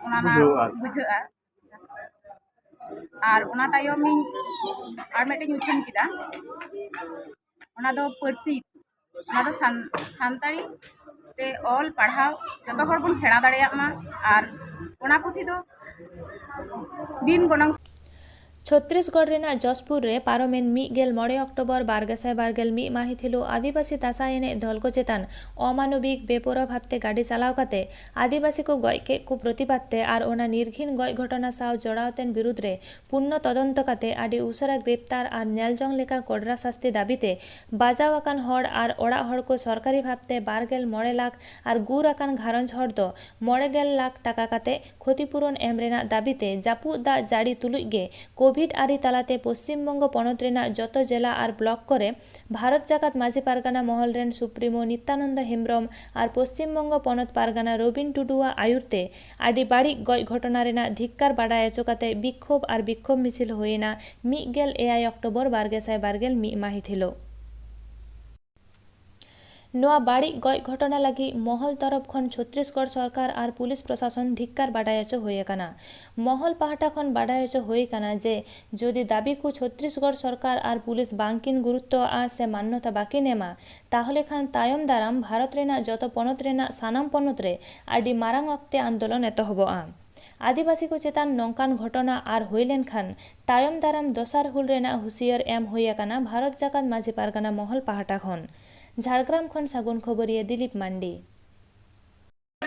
ᱚᱱᱟ ᱨᱮᱱᱟᱜ ᱵᱩᱡᱷᱟᱹᱜᱼᱟ ᱟᱨᱠᱤ᱾ ᱵᱩᱡᱷᱟᱹᱜᱼᱟ᱾ ᱟᱨ ᱚᱱᱟ ᱛᱟᱭᱚᱢ ᱤᱧ ᱟᱨ ᱢᱤᱫᱴᱮᱱ ᱩᱪᱷᱟᱹᱱ ᱠᱮᱫᱟ, ᱚᱱᱟ ᱫᱚ ᱯᱟᱹᱨᱥᱤ, ᱚᱱᱟ ᱫᱚ ᱥᱟᱱ-, ᱥᱟᱱᱛᱟᱲᱤ ᱛᱮ ᱚᱞ ᱯᱟᱲᱦᱟᱣ ᱡᱚᱛᱚ ᱦᱚᱲ ᱵᱚᱱ ᱥᱮᱬᱟ ᱫᱟᱲᱮᱭᱟᱜ ᱢᱟ᱾ ᱟᱨ ᱚᱱᱟ ᱯᱩᱛᱷᱤ ᱫᱚ ᱵᱤᱱ ᱜᱚᱱᱚᱝ᱾ ᱪᱷᱚᱛᱨᱤᱥᱜᱚᱲ ᱨᱮᱱᱟᱜ ᱡᱚᱥᱯᱩᱨ ᱨᱮ ᱯᱟᱨᱚᱢᱮᱱ ᱢᱤᱫ ᱜᱮᱞ ᱢᱚᱬᱮ ᱚᱠᱴᱳᱵᱚᱨ ᱵᱟᱨ ᱜᱮᱥᱟᱭ ᱵᱟᱨ ᱜᱮᱞ ᱢᱤᱫ ᱢᱟᱹᱦᱤᱛ ᱦᱤᱞᱳᱜ ᱟᱹᱫᱤᱵᱟᱹᱥᱤ ᱫᱟᱸᱥᱟᱭ ᱮᱱᱮᱡ ᱫᱚᱞ ᱠᱚ ᱪᱮᱛᱟᱱ ᱚᱢᱟᱱᱚᱵᱤᱠ ᱵᱮᱯᱚᱨᱚ ᱵᱷᱟᱵᱽᱛᱮ ᱜᱟᱹᱰᱤ ᱪᱟᱞᱟᱣ ᱠᱟᱛᱮ ᱟᱹᱫᱤᱵᱟᱹᱥᱤ ᱠᱚ ᱜᱚᱡ ᱠᱮᱫ ᱠᱚ ᱯᱨᱚᱛᱤᱵᱟᱫ ᱛᱮ ᱟᱨ ᱚᱱᱟ ᱱᱤᱨᱜᱷᱤᱱ ᱜᱚᱡ ᱜᱷᱚᱴᱚᱱᱟ ᱥᱟᱶ ᱡᱚᱲᱟᱣ ᱛᱮᱱ ᱵᱤᱨᱩᱫᱽ ᱨᱮ ᱯᱩᱱᱱᱚ ᱛᱚᱫᱚᱱᱛᱚ ᱠᱟᱛᱮ ᱟᱹᱰᱤ ᱩᱥᱟᱹᱨᱟ ᱜᱨᱮᱯᱛᱟᱨ ᱟᱨ ᱧᱮᱞᱡᱚᱝ ᱞᱮᱠᱟ ᱠᱚᱰᱨᱟ ᱥᱟᱥᱛᱤ ᱫᱟᱹᱵᱤ ᱛᱮ ᱵᱟᱡᱟᱣ ᱟᱠᱟᱱ ᱦᱚᱲ ᱟᱨ ᱚᱲᱟᱜ ᱦᱚᱲ ᱠᱚ ᱥᱚᱨᱠᱟᱨᱤ ᱵᱷᱟᱵᱽ ᱛᱮ ᱵᱟᱨ ᱜᱮᱞ ᱢᱚᱬᱮ ᱞᱟᱠᱷ ᱟᱨ ᱜᱩᱨ ᱟᱠᱟᱱ ᱜᱷᱟᱨᱚᱸᱡᱽ ᱦᱚᱲ ᱫᱚ ᱢᱚᱬᱮ ᱜᱮᱞ ᱞᱟᱠᱷ ᱴᱟᱠᱟ ᱠᱟᱛᱮ ᱠᱷᱚᱛᱤᱯᱩᱨᱚᱱ ᱮᱢ ᱨᱮᱱᱟᱜ ᱫᱟᱹᱵᱤ ᱛᱮ ᱡᱟᱹᱯᱩᱫ ᱫᱟᱜ ᱡᱟᱹᱲᱤ ᱛᱩᱞᱩᱡ ᱜᱮ ᱠᱳᱵᱷᱤᱰ ᱟᱹᱨᱤ ᱛᱟᱞᱟᱛᱮ ᱯᱚᱥᱪᱤᱢ ᱵᱚᱝᱜᱚ ᱯᱚᱱᱚᱛ ᱨᱮᱱᱟᱜ ᱡᱚᱛᱚ ᱡᱮᱞᱟ ᱟᱨ ᱵᱞᱚᱠ ᱠᱚᱨᱮ ᱵᱷᱟᱨᱚᱛ ᱡᱟᱠᱟᱛ ᱢᱟᱹᱡᱷᱤ ᱯᱟᱨᱜᱟᱱᱟ ᱢᱚᱦᱚᱞ ᱨᱮᱱ ᱥᱩᱯᱨᱤᱢᱳ ᱱᱤᱛᱭᱟᱱᱚᱱᱫᱚ ᱦᱮᱢᱵᱨᱚᱢ ᱟᱨ ᱯᱚᱥᱪᱤᱢ ᱵᱚᱝᱜᱚ ᱯᱚᱱᱚᱛ ᱯᱟᱨᱜᱟᱱᱟ ᱨᱚᱵᱤᱱ ᱴᱩᱰᱩᱣᱟᱜ ᱟᱭᱩᱨ ᱛᱮ ᱟᱹᱰᱤ ᱵᱟᱹᱲᱤᱡ ᱜᱚᱡ ᱜᱷᱚᱴᱚᱱᱟ ᱨᱮᱱᱟᱜ ᱫᱷᱤᱠᱠᱟᱨ ᱵᱟᱰᱟᱭ ᱦᱚᱪᱚ ᱠᱟᱛᱮ ᱵᱤᱠᱠᱷᱳᱵ ᱟᱨ ᱵᱤᱠᱠᱷᱳᱵ ᱢᱤᱪᱷᱤᱞ ᱦᱩᱭᱮᱱᱟ ᱢᱤᱫ ᱜᱮᱞ ᱮᱭᱟᱭ ᱚᱠᱴᱳᱵᱚᱨ ᱵᱟᱨ ᱜᱮᱥᱟᱭ ᱵᱟᱨ ᱜᱮᱞ ᱢᱤᱫ ᱢᱟᱹᱦᱤᱛ ᱦᱤᱞᱳᱜ᱾ ᱱᱚᱣᱟ ᱵᱟᱹᱲᱤᱡ ᱜᱚᱡ ᱜᱷᱚᱴᱚᱱᱟ ᱞᱟᱹᱜᱤᱫ ᱢᱚᱦᱚᱞ ᱛᱚᱨᱚᱯ ᱠᱷᱚᱱ ᱪᱷᱚᱛᱨᱤᱥᱜᱚᱲ ᱥᱚᱨᱠᱟᱨ ᱟᱨ ᱯᱩᱞᱤᱥ ᱯᱨᱚᱥᱟᱥᱚᱱ ᱫᱷᱤᱠᱠᱟᱨ ᱵᱟᱰᱟᱭ ᱦᱚᱪᱚ ᱦᱩᱭ ᱟᱠᱟᱱᱟ᱾ ᱢᱚᱦᱚᱞ ᱯᱟᱦᱴᱟ ᱠᱷᱚᱱ ᱵᱟᱰᱟᱭ ᱦᱚᱪᱚ ᱦᱩᱭ ᱟᱠᱟᱱᱟ ᱡᱮ ᱡᱩᱫᱤ ᱫᱟᱹᱵᱤ ᱠᱚ ᱪᱷᱚᱛᱨᱤᱥᱜᱚᱲ ᱥᱚᱨᱠᱟᱨ ᱟᱨ ᱯᱩᱞᱤᱥ ᱵᱟᱝᱠᱤᱱ ᱜᱩᱨᱩᱛᱛᱚᱣᱟᱜᱼᱟ ᱥᱮ ᱢᱟᱱᱱᱚᱛᱟ ᱵᱟᱹᱠᱤᱱ ᱮᱢᱟ, ᱛᱟᱦᱚᱞᱮ ᱠᱷᱟᱱ ᱛᱟᱭᱚᱢ ᱫᱟᱨᱟᱢ ᱵᱷᱟᱨᱚᱛ ᱨᱮᱱᱟᱜ ᱡᱚᱛᱚ ᱯᱚᱱᱚᱛ ᱨᱮᱱᱟᱜ ᱥᱟᱱᱟᱢ ᱯᱚᱱᱚᱛ ᱨᱮ ᱟᱹᱰᱤ ᱢᱟᱨᱟᱝ ᱚᱠᱛᱮ ᱟᱱᱫᱳᱞᱚᱱ ᱮᱛᱚᱦᱚᱵᱚᱜᱼᱟ᱾ ᱟᱹᱫᱤᱵᱟᱹᱥᱤ ᱠᱚ ᱪᱮᱛᱟᱱ ᱱᱚᱝᱠᱟᱱ ᱜᱷᱚᱴᱚᱱᱟ ᱟᱨ ᱦᱩᱭ ᱞᱮᱱᱠᱷᱟᱱ ᱛᱟᱭᱚᱢ ᱫᱟᱨᱟᱢ ᱫᱚᱥᱟᱨ ᱦᱩᱞ ᱨᱮᱱᱟᱜ ᱦᱩᱥᱤᱭᱟᱹᱨ ᱮᱢ ᱦᱩᱭ ᱟᱠᱟᱱᱟ ᱵᱷᱟᱨᱚᱛ ᱡᱟᱠᱟᱛ ᱢᱟᱹᱡᱷᱤ ᱯᱟᱨᱜᱟᱱᱟ ᱢᱚᱦᱚᱞ ᱯᱟᱦᱴᱟ ᱠᱷᱚᱱ᱾ ᱡᱷᱟᱲᱜᱨᱟᱢ ᱠᱷᱚᱱ ᱥᱟᱹᱜᱩᱱ ᱠᱷᱚᱵᱚᱨᱤᱭᱟᱹ ᱫᱤᱞᱤᱯ ᱢᱟᱱᱰᱤ᱾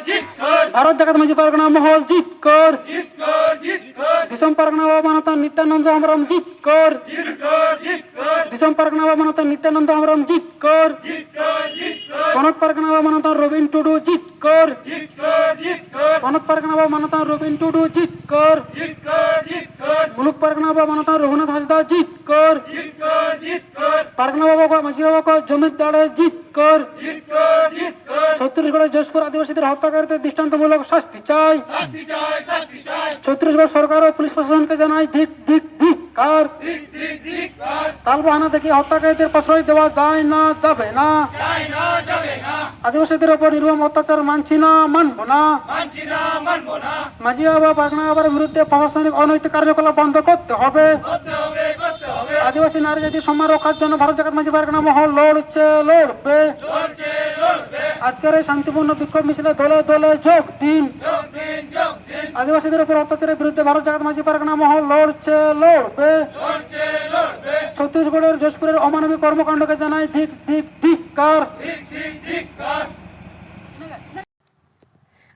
ᱡᱤᱛᱠᱟᱹᱨ ᱵᱷᱟᱨᱚᱛ ᱡᱟᱠᱟᱛ ᱢᱟᱹᱡᱷᱤ ᱯᱟᱨᱜᱟᱱᱟ ᱢᱚᱦᱚᱞ ᱡᱤᱛᱠᱟᱹᱨ᱾ ᱡᱤᱛᱠᱟᱹᱨ, ᱡᱤᱛᱠᱟᱹᱨ᱾ ᱫᱤᱥᱚᱢ ᱯᱟᱨᱜᱟᱱᱟ ᱵᱟᱵᱟ ᱢᱟᱱᱚᱛᱟᱱ ᱱᱤᱛᱭᱟᱱᱚᱱᱫᱚ ᱦᱮᱢᱵᱨᱚᱢ ᱡᱤᱛᱠᱟᱹᱨ᱾ ᱡᱤᱛᱠᱟᱹᱨ, ᱡᱤᱛᱠᱟᱹᱨ᱾ ᱫᱤᱥᱚᱢ ᱯᱟᱨᱜᱟᱱᱟ ᱵᱟᱵᱟ ᱢᱟᱱᱚᱛᱟᱱ ᱱᱤᱛᱭᱟᱱᱚᱱᱫᱚ ᱦᱮᱢᱵᱨᱚᱢ ᱡᱤᱛᱠᱟᱹᱨ᱾ ᱡᱤᱛᱠᱟᱹᱨ, ᱡᱤᱛᱠᱟᱹᱨ᱾ ᱯᱚᱱᱚᱛ ᱯᱟᱨᱜᱟᱱᱟ ᱵᱟᱵᱟ ᱢᱟᱱᱚᱛᱟᱱ ᱨᱚᱵᱤᱱ ᱴᱩᱰᱩ ᱡᱤᱛᱠᱟᱹᱨ᱾ ᱡᱤᱛᱠᱟᱹᱨ, ᱡᱤᱛᱠᱟᱹᱨ᱾ ᱯᱚᱱᱚᱛ ᱯᱟᱨᱜᱟᱱᱟ ᱵᱟᱵᱟ ᱢᱟᱱᱚᱛᱟᱱ ᱨᱚᱵᱤᱱ ᱴᱩᱰᱩ ᱡᱤᱛᱠᱟᱹᱨ᱾ ᱡᱤᱛᱠᱟᱹᱨ, ᱡᱤᱛᱠᱟᱹᱨ᱾ ᱢᱩᱞᱩᱠ ᱯᱟᱨᱜᱟᱱᱟ ᱵᱟᱵᱟ ᱢᱟᱱᱚᱛᱟᱱ ᱨᱚᱜᱷᱩᱱᱟᱛᱷ ᱦᱟᱸᱥᱫᱟ ᱡᱤᱛᱠᱟᱹᱨ᱾ ᱡᱤᱛᱠᱟᱹᱨ, ᱡᱤᱛᱠᱟᱹᱨ᱾ ᱯᱟᱨᱜᱟᱱᱟ ᱵᱟᱵᱟ ᱠᱚᱣᱟᱜ ᱢᱟᱹᱡᱷᱤ ᱵᱟᱵᱟ ᱠᱚᱣᱟᱜ ᱡᱩᱢᱤᱫ ᱫᱟᱲᱮ ᱡᱤᱛᱠᱟᱹᱨ᱾ ᱡᱤᱛᱠᱟᱹᱨ, ᱡᱤᱛᱠᱟᱹᱨ᱾ ᱪᱷᱚᱛᱨᱤᱥᱜᱚᱲ ᱡᱚᱥᱯᱩᱨ ᱟᱹᱫᱤᱵᱟᱹᱥᱤ ᱫᱚ ᱦᱚᱛᱛᱟᱠᱟᱨᱤᱛᱮ দৃষ্টান্তমূলক শাস্তি চাই। শাস্তি চাই, শাস্তি চাই। ছত্তিশগড় সরকার ও পুলিশ প্রশাসনকে জানাই ধিক, ধিক, ধিক্কার। ধিক, ধিক, ধিক্কার। তালবাহানা দেখি হত্যাকারীদের প্রশ্রয় দেওয়া যায় না, যাবে না। যায় না, যাবে না। আদিবাসীদের ওপর নির্মম অত্যাচার মানছি না, মানব না। মানছি না, মানব না। মাঝি বাবা, পারগানা বাবার বিরুদ্ধে প্রশাসনিক অনৈতিক কার্যকলাপ বন্ধ করতে হবে। করতে হবে, করতে হবে। আদিবাসী নারী জাতির সম্মান রক্ষার জন্য ভারত জাকাত মাঝি পারগানা মহল লড়ছে, লড়বে। লড়ছে, লড়বে। আজকের এই শান্তিপূর্ণ বিক্ষোভ মিছিলে দলে দলে যোগ দিন। যোগ দিন, যোগ দিন। আদিবাসীদের উপর অত্যাচারের বিরুদ্ধে ভারত জাকাত মাঝি পারগানা মহল লড়ছে, লড়বে। লড়ছে, লড়বে। ছত্তিশগড়ের যশপুরের অমানবিক কর্মকাণ্ডকে জানাই ধিক, ধিক, ধিক্কার। ধিক, ধিক, ধিক্কার।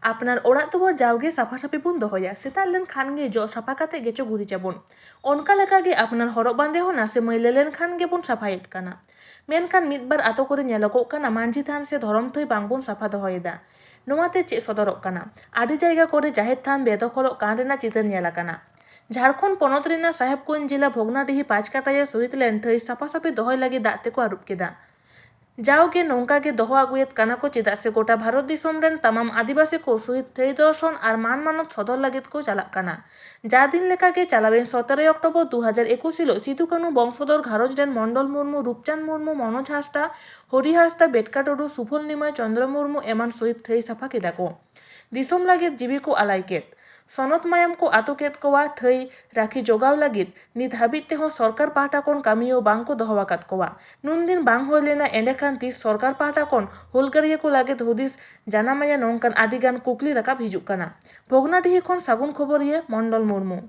ᱟᱯᱱᱟᱨ ᱚᱲᱟᱜ ᱫᱩᱣᱟᱹᱨ ᱡᱟᱣᱜᱮ ᱥᱟᱯᱷᱟ ᱥᱟᱹᱯᱷᱤ ᱵᱚᱱ ᱫᱚᱦᱚᱭᱟ᱾ ᱥᱮᱛᱟᱜ ᱞᱮᱱᱠᱷᱟᱱ ᱜᱮ ᱡᱚᱜ ᱥᱟᱯᱷᱟ ᱠᱟᱛᱮ ᱜᱮᱪᱚ ᱜᱩᱨᱤᱡᱟᱵᱚᱱ᱾ ᱚᱱᱠᱟ ᱞᱮᱠᱟᱜᱮ ᱟᱯᱱᱟᱨ ᱦᱚᱨᱚᱜ ᱵᱟᱸᱫᱮ ᱦᱚᱸ ᱱᱟᱥᱮ ᱢᱟᱹᱭᱞᱟᱹ ᱞᱮᱱᱠᱷᱟᱱ ᱜᱮᱵᱚᱱ ᱥᱟᱯᱷᱟᱭᱮᱫ ᱠᱟᱱᱟ᱾ ᱢᱮᱱᱠᱷᱟᱱ ᱢᱤᱫ ᱵᱟᱨ ᱟᱛᱳ ᱠᱚᱨᱮ ᱧᱮᱞᱚᱜᱚᱜ ᱠᱟᱱᱟ, ᱢᱟᱹᱡᱷᱤ ᱛᱷᱟᱱ ᱥᱮ ᱫᱷᱚᱨᱚᱢ ᱴᱷᱟᱹᱭ ᱵᱟᱝᱵᱚᱱ ᱥᱟᱯᱷᱟ ᱫᱚᱦᱚᱭᱮᱫᱟ᱾ ᱱᱚᱣᱟᱛᱮ ᱪᱮᱫ ᱥᱚᱫᱚᱨᱚᱜ ᱠᱟᱱᱟ? ᱟᱹᱰᱤ ᱡᱟᱭᱜᱟ ᱠᱚᱨᱮ ᱡᱟᱦᱮᱨ ᱛᱷᱟᱱ ᱵᱮᱫᱚᱠᱷᱚᱞᱚᱜ ᱠᱟᱱ ᱨᱮᱱᱟᱜ ᱪᱤᱛᱟᱹᱨ ᱧᱮᱞ ᱟᱠᱟᱱᱟ᱾ ᱡᱷᱟᱲᱠᱷᱚᱸᱰ ᱯᱚᱱᱚᱛ ᱨᱮᱱᱟᱜ ᱥᱟᱦᱮᱵᱽᱜᱚᱸᱡᱽ ᱡᱮᱞᱟ ᱵᱷᱚᱜᱽᱱᱟᱰᱤᱦᱤ ᱯᱟᱸᱪᱠᱟᱴᱟᱭᱟ ᱥᱚᱦᱤᱫ ᱞᱮᱱ ᱴᱷᱟᱹᱭ ᱥᱟᱯᱷᱟ ᱥᱟᱹᱯᱷᱤ ᱫᱚᱦᱚᱭ ᱞᱟᱹᱜᱤᱫ ᱫᱟᱜ ᱛᱮᱠᱚ ᱟᱹᱨᱩᱵ ᱠᱮᱫᱟ᱾ ᱡᱟᱣᱜᱮ ᱱᱚᱝᱠᱟ ᱜᱮ ᱫᱚᱦᱚ ᱟᱹᱜᱩᱭᱮᱫ ᱠᱟᱱᱟ ᱠᱚ, ᱪᱮᱫᱟᱜ ᱥᱮ ᱜᱚᱴᱟ ᱵᱷᱟᱨᱚᱛ ᱫᱤᱥᱚᱢ ᱨᱮᱱ ᱛᱟᱢᱟᱢ ᱟᱹᱫᱤᱵᱟᱹᱥᱤ ᱠᱚ ᱥᱚᱦᱤᱫ ᱴᱷᱟᱹᱭ ᱫᱚᱨᱥᱚᱱ ᱟᱨ ᱢᱟᱱ ᱢᱟᱱᱚᱛ ᱥᱚᱫᱚᱨ ᱞᱟᱹᱜᱤᱫ ᱠᱚ ᱪᱟᱞᱟᱜ ᱠᱟᱱᱟ᱾ ᱡᱟ ᱫᱤᱱ ᱞᱮᱠᱟᱜᱮ ᱪᱟᱞᱟᱣᱮᱱ ᱥᱚᱛᱮᱨᱚᱭ ᱚᱠᱴᱳᱵᱚᱨ ᱫᱩ ᱦᱟᱡᱟᱨ ᱮᱠᱩᱥ ᱦᱤᱞᱳᱜ ᱥᱤᱫᱩ ᱠᱟᱹᱱᱩ ᱵᱚᱝᱥᱚᱫᱷᱚᱨ ᱜᱷᱟᱨᱚᱸᱡᱽ ᱨᱮᱱ ᱢᱚᱱᱰᱚᱞ ᱢᱩᱨᱢᱩ, ᱨᱩᱯᱪᱟᱸᱫᱽ ᱢᱩᱨᱢᱩ, ᱢᱚᱱᱳᱡᱽ ᱦᱟᱸᱥᱫᱟ, ᱦᱚᱨᱤ ᱦᱟᱸᱥᱫᱟ, ᱵᱮᱴᱠᱟ ᱴᱩᱰᱩ, ᱥᱩᱵᱷᱚᱞ ᱱᱤᱢᱟᱭ, ᱪᱚᱸᱫᱽᱨᱚ ᱢᱩᱨᱢᱩ ᱮᱢᱟᱱ ᱥᱚᱦᱤᱫ ᱴᱷᱟᱹᱭ ᱥᱟᱯᱷᱟ ᱠᱮᱫᱟ ᱠᱚ᱾ ᱫᱤᱥᱚᱢ ᱞᱟᱹᱜᱤᱫ ᱡᱤᱣᱤ ᱠᱚ ᱟᱞᱟᱭ ᱠᱮᱫ, ᱥᱚᱱᱚᱛ ᱢᱟᱭᱟᱢ ᱠᱚ ᱟᱹᱛᱩ ᱠᱮᱫ ᱠᱚᱣᱟ᱾ ᱴᱷᱟᱹᱭ ᱨᱟᱹᱠᱷᱤ ᱡᱚᱜᱟᱣ ᱞᱟᱹᱜᱤᱫ ᱱᱤᱛ ᱦᱟᱹᱵᱤᱡ ᱛᱮᱦᱚᱸ ᱥᱚᱨᱠᱟᱨ ᱯᱟᱦᱴᱟ ᱠᱷᱚᱱ ᱠᱟᱹᱢᱤᱭᱟᱹ ᱵᱟᱝ ᱠᱚ ᱫᱚᱦᱚ ᱟᱠᱟᱫ ᱠᱚᱣᱟ᱾ ᱱᱩᱱᱫᱤᱱ ᱵᱟᱝ ᱦᱩᱭ ᱞᱮᱱᱟ, ᱮᱸᱰᱮᱠᱷᱟᱱ ᱛᱤᱥ ᱥᱚᱨᱠᱟᱨ ᱯᱟᱦᱴᱟ ᱠᱷᱚᱱ ᱦᱩᱞᱜᱟᱹᱨᱤᱭᱟᱹ ᱠᱚ ᱞᱟᱹᱜᱤᱫ ᱦᱩᱫᱤᱥ ᱡᱟᱱᱟᱢᱟᱭᱟ, ᱱᱚᱝᱠᱟᱱ ᱟᱹᱰᱤ ᱜᱟᱱ ᱠᱩᱠᱞᱤ ᱨᱟᱠᱟᱵ ᱦᱤᱡᱩᱜ ᱠᱟᱱᱟ᱾ ᱵᱷᱚᱜᱽᱱᱟᱰᱤᱦᱤ ᱠᱷᱚᱱ ᱥᱟᱹᱜᱩᱱ ᱠᱷᱚᱵᱚᱨᱤᱭᱟᱹ ᱢᱚᱱᱰᱚᱞ ᱢᱩᱨᱢᱩ᱾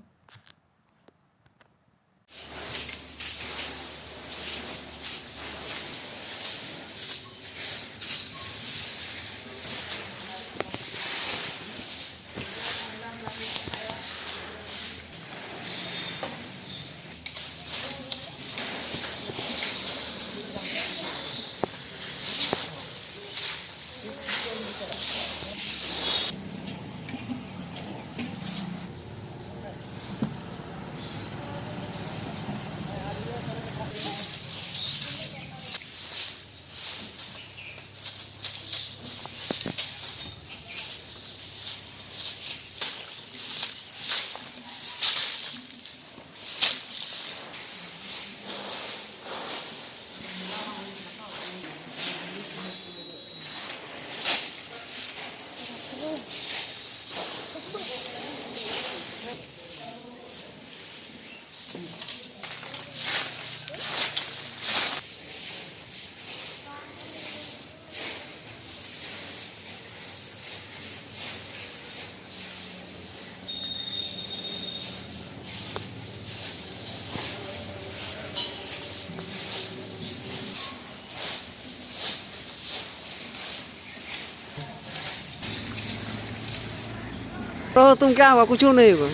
तो तुम क्या हुआ, कुछ नहीं हुआ।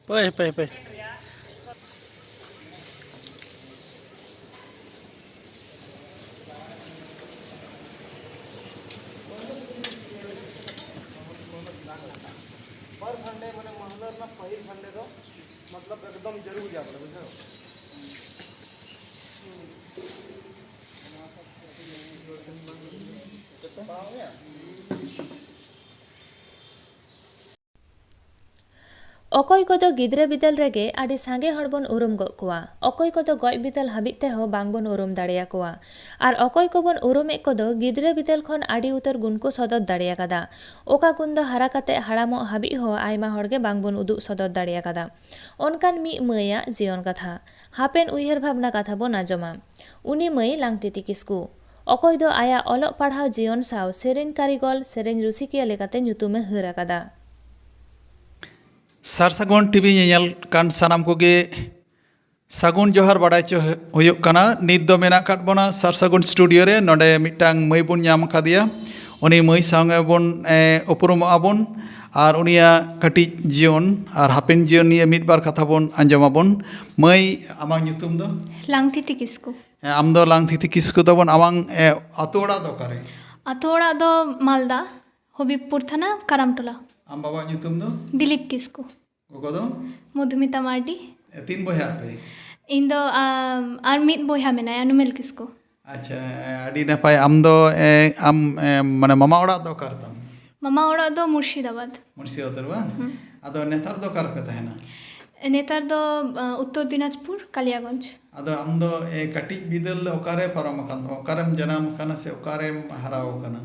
ᱦᱟᱯᱳᱭ, ᱦᱟᱯᱳᱭ, ᱦᱟᱯᱳᱭ᱾ पर संडे, माने महीना ᱨᱮᱱᱟᱜ ᱯᱟᱹᱦᱤᱞ ᱥᱟᱱᱰᱮ ᱫᱚ, मतलब, एकदम जरूर जाओ, बुझो। ᱚᱠᱚᱭ ᱠᱚᱫᱚ ᱜᱤᱫᱽᱨᱟᱹ ᱵᱤᱫᱟᱹᱞ ᱨᱮᱜᱮ ᱟᱹᱰᱤ ᱥᱟᱸᱜᱮ ᱦᱚᱲ ᱵᱚᱱ ᱩᱨᱩᱢ ᱜᱚᱫ ᱠᱚᱣᱟ, ᱚᱠᱚᱭ ᱠᱚᱫᱚ ᱜᱚᱡ ᱵᱤᱫᱟᱹᱞ ᱦᱟᱹᱵᱤᱡ ᱛᱮᱦᱚᱸ ᱵᱟᱝ ᱵᱚᱱ ᱩᱨᱩᱢ ᱫᱟᱲᱮᱭᱟᱠᱚᱣᱟ᱾ ᱟᱨ ᱚᱠᱚᱭ ᱠᱚᱵᱚᱱ ᱩᱨᱩᱢᱮᱫ ᱠᱚᱫᱚ ᱜᱤᱫᱽᱨᱟᱹ ᱵᱤᱫᱟᱹᱞ ᱠᱷᱚᱱ ᱟᱹᱰᱤ ᱩᱛᱟᱹᱨ ᱜᱩᱱ ᱠᱚ ᱥᱚᱫᱚᱨ ᱫᱟᱲᱮ ᱟᱠᱟᱫᱟ᱾ ᱚᱠᱟ ᱜᱩᱱ ᱫᱚ ᱦᱟᱨᱟ ᱠᱟᱛᱮ ᱦᱟᱲᱟᱢᱚᱜ ᱦᱟᱹᱵᱤᱡ ᱦᱚᱸ ᱟᱭᱢᱟ ᱦᱚᱲ ᱜᱮ ᱵᱟᱝ ᱵᱚᱱ ᱩᱫᱩᱜ ᱥᱚᱫᱚᱨ ᱫᱟᱲᱮ ᱟᱠᱟᱫᱟ᱾ ᱚᱱᱠᱟᱱ ᱢᱤᱫ ᱢᱟᱹᱭᱟᱜ ᱡᱤᱭᱚᱱ ᱠᱟᱛᱷᱟ, ᱦᱟᱯᱮᱱ ᱩᱭᱦᱟᱹᱨ ᱵᱷᱟᱵᱽᱱᱟ ᱠᱟᱛᱷᱟ ᱵᱚᱱ ᱟᱸᱡᱚᱢᱟ᱾ ᱩᱱᱤ ᱢᱟᱹᱭ ᱞᱟᱝᱛᱤᱛᱤ ᱠᱤᱥᱠᱩ, ᱚᱠᱚᱭ ᱫᱚ ᱟᱭᱟᱜ ᱚᱞᱚᱜ ᱯᱟᱲᱦᱟᱣ ᱡᱤᱭᱚᱱ ᱥᱟᱶ ᱥᱮᱨᱮᱧ ᱠᱟᱹᱨᱤᱜᱚᱞ, ᱥᱮᱨᱮᱧ ᱨᱩᱥᱤᱠᱤᱭᱟᱹ ᱞᱮᱠᱟᱛᱮ ᱧᱩᱛᱩᱢᱮ ᱦᱟᱹᱨ ᱟᱠᱟᱫᱟ᱾ ᱥᱟᱨ ᱥᱟᱹᱜᱩᱱ ᱴᱤᱵᱷᱤ ᱧᱮᱧᱮᱞ ᱠᱟᱱ ᱥᱟᱱᱟᱢ ᱠᱚᱜᱮ ᱥᱟᱹᱜᱩᱱ ᱡᱚᱦᱟᱨ ᱵᱟᱲᱟᱭ ᱪᱚ ᱦᱩᱭᱩᱜ ᱠᱟᱱᱟ᱾ ᱱᱤᱛ ᱫᱚ ᱢᱮᱱᱟᱜ ᱟᱠᱟᱫ ᱵᱚᱱᱟ ᱥᱟᱨ ᱥᱟᱹᱜᱩᱱ ᱥᱴᱩᱰᱤᱭᱳ ᱨᱮ᱾ ᱱᱚᱰᱮ ᱢᱤᱫᱴᱟᱝ ᱢᱟᱹᱭ ᱵᱚᱱ ᱧᱟᱢ ᱟᱠᱟᱫᱮᱭᱟ᱾ ᱩᱱᱤ ᱢᱟᱹᱭ ᱥᱟᱶ ᱜᱮᱵᱚᱱ, ᱮ, ᱩᱯᱨᱩᱢᱚᱜᱼᱟ ᱵᱚᱱ ᱟᱨ ᱩᱱᱤᱭᱟᱜ ᱠᱟᱹᱴᱤᱡ ᱡᱤᱭᱚᱱ ᱟᱨ ᱦᱟᱯᱮᱱ ᱡᱤᱭᱚᱱ ᱱᱤᱭᱮ ᱢᱤᱫ ᱵᱟᱨ ᱠᱟᱛᱷᱟ ᱵᱚᱱ ᱟᱸᱡᱚᱢ ᱟᱵᱚᱱ᱾ ᱢᱟᱹᱭ, ᱟᱢᱟᱜ ᱧᱩᱛᱩᱢ ᱫᱚ? ᱞᱟᱝᱛᱤᱛᱤ ᱠᱤᱥᱠᱩ᱾ ᱦᱮᱸ, ᱟᱢ ᱫᱚ ᱞᱟᱝᱛᱤᱛᱤ ᱠᱤᱥᱠᱩ ᱛᱟᱵᱚᱱ᱾ ᱟᱢᱟᱝ, ᱮ, ᱟᱛᱳ ᱚᱲᱟᱜ ᱫᱚ ᱚᱠᱟᱨᱮ? ᱟᱛᱳ ᱚᱲᱟᱜ ᱫᱚ ᱢᱟᱞᱫᱟ, ᱦᱚᱵᱤᱵᱽᱯᱩᱨ ᱛᱷᱟᱱᱟ, ᱠᱟᱨᱟᱢᱴᱚᱞᱟ᱾ ᱟᱢ ᱵᱟᱵᱟᱣᱟᱜ ᱧᱩᱛᱩᱢ ᱫᱚ? ᱫᱤᱞᱤᱯ ᱠᱤᱥᱠᱩ᱾ ᱜᱚᱜᱚ ᱫᱚ? ᱢᱚᱫᱷᱩᱢᱤᱛᱟ ᱢᱟᱨᱰᱤ᱾ ᱮ, ᱛᱤᱱ ᱵᱚᱭᱦᱟ ᱟᱯᱮ? ᱤᱧ ᱫᱚ, ᱟᱢ, ᱟᱨ ᱢᱤᱫ ᱵᱚᱭᱦᱟ ᱢᱮᱱᱟᱭᱟ, ᱱᱩᱢᱮᱞ ᱠᱤᱥᱠᱩ᱾ ᱟᱪᱪᱷᱟ, ᱮ, ᱟᱹᱰᱤ ᱱᱟᱯᱟᱭ᱾ ᱟᱢ ᱫᱚ, ᱮ, ᱟᱢ, ᱮ, ᱢᱟᱱᱮ, ᱢᱟᱢᱟ ᱚᱲᱟᱜ ᱫᱚ ᱚᱠᱟ ᱨᱮᱛᱟᱢ? ᱢᱟᱢᱟ ᱚᱲᱟᱜ ᱫᱚ ᱢᱩᱨᱥᱤᱫᱟᱵᱟᱫᱽ᱾ ᱢᱩᱨᱥᱤᱫᱟᱵᱟᱫᱽ ᱨᱮ ᱵᱟᱝ? ᱦᱩᱸ᱾ ᱟᱫᱚ ᱱᱮᱛᱟᱨ ᱫᱚ ᱚᱠᱟ ᱨᱮᱯᱮ ᱛᱟᱦᱮᱱᱟ? ᱱᱮᱛᱟᱨ ᱫᱚ ᱩᱛᱛᱚᱨ ᱫᱤᱱᱟᱡᱽᱯᱩᱨ, ᱠᱟᱞᱤᱭᱟᱜᱚᱸᱡᱽ᱾ ᱟᱫᱚ ᱟᱢ ᱫᱚ ᱠᱟᱹᱴᱤᱡ ᱵᱤᱫᱟᱹᱞ ᱫᱚ ᱚᱠᱟᱨᱮ ᱯᱟᱨᱚᱢ ᱟᱠᱟᱱ ᱛᱟᱢᱟ? ᱚᱠᱟᱨᱮᱢ ᱡᱟᱱᱟᱢ ᱟᱠᱟᱱᱟ ᱥᱮ ᱚᱠᱟᱨᱮᱢ ᱦᱟᱨᱟ ᱟᱠᱟᱱᱟ?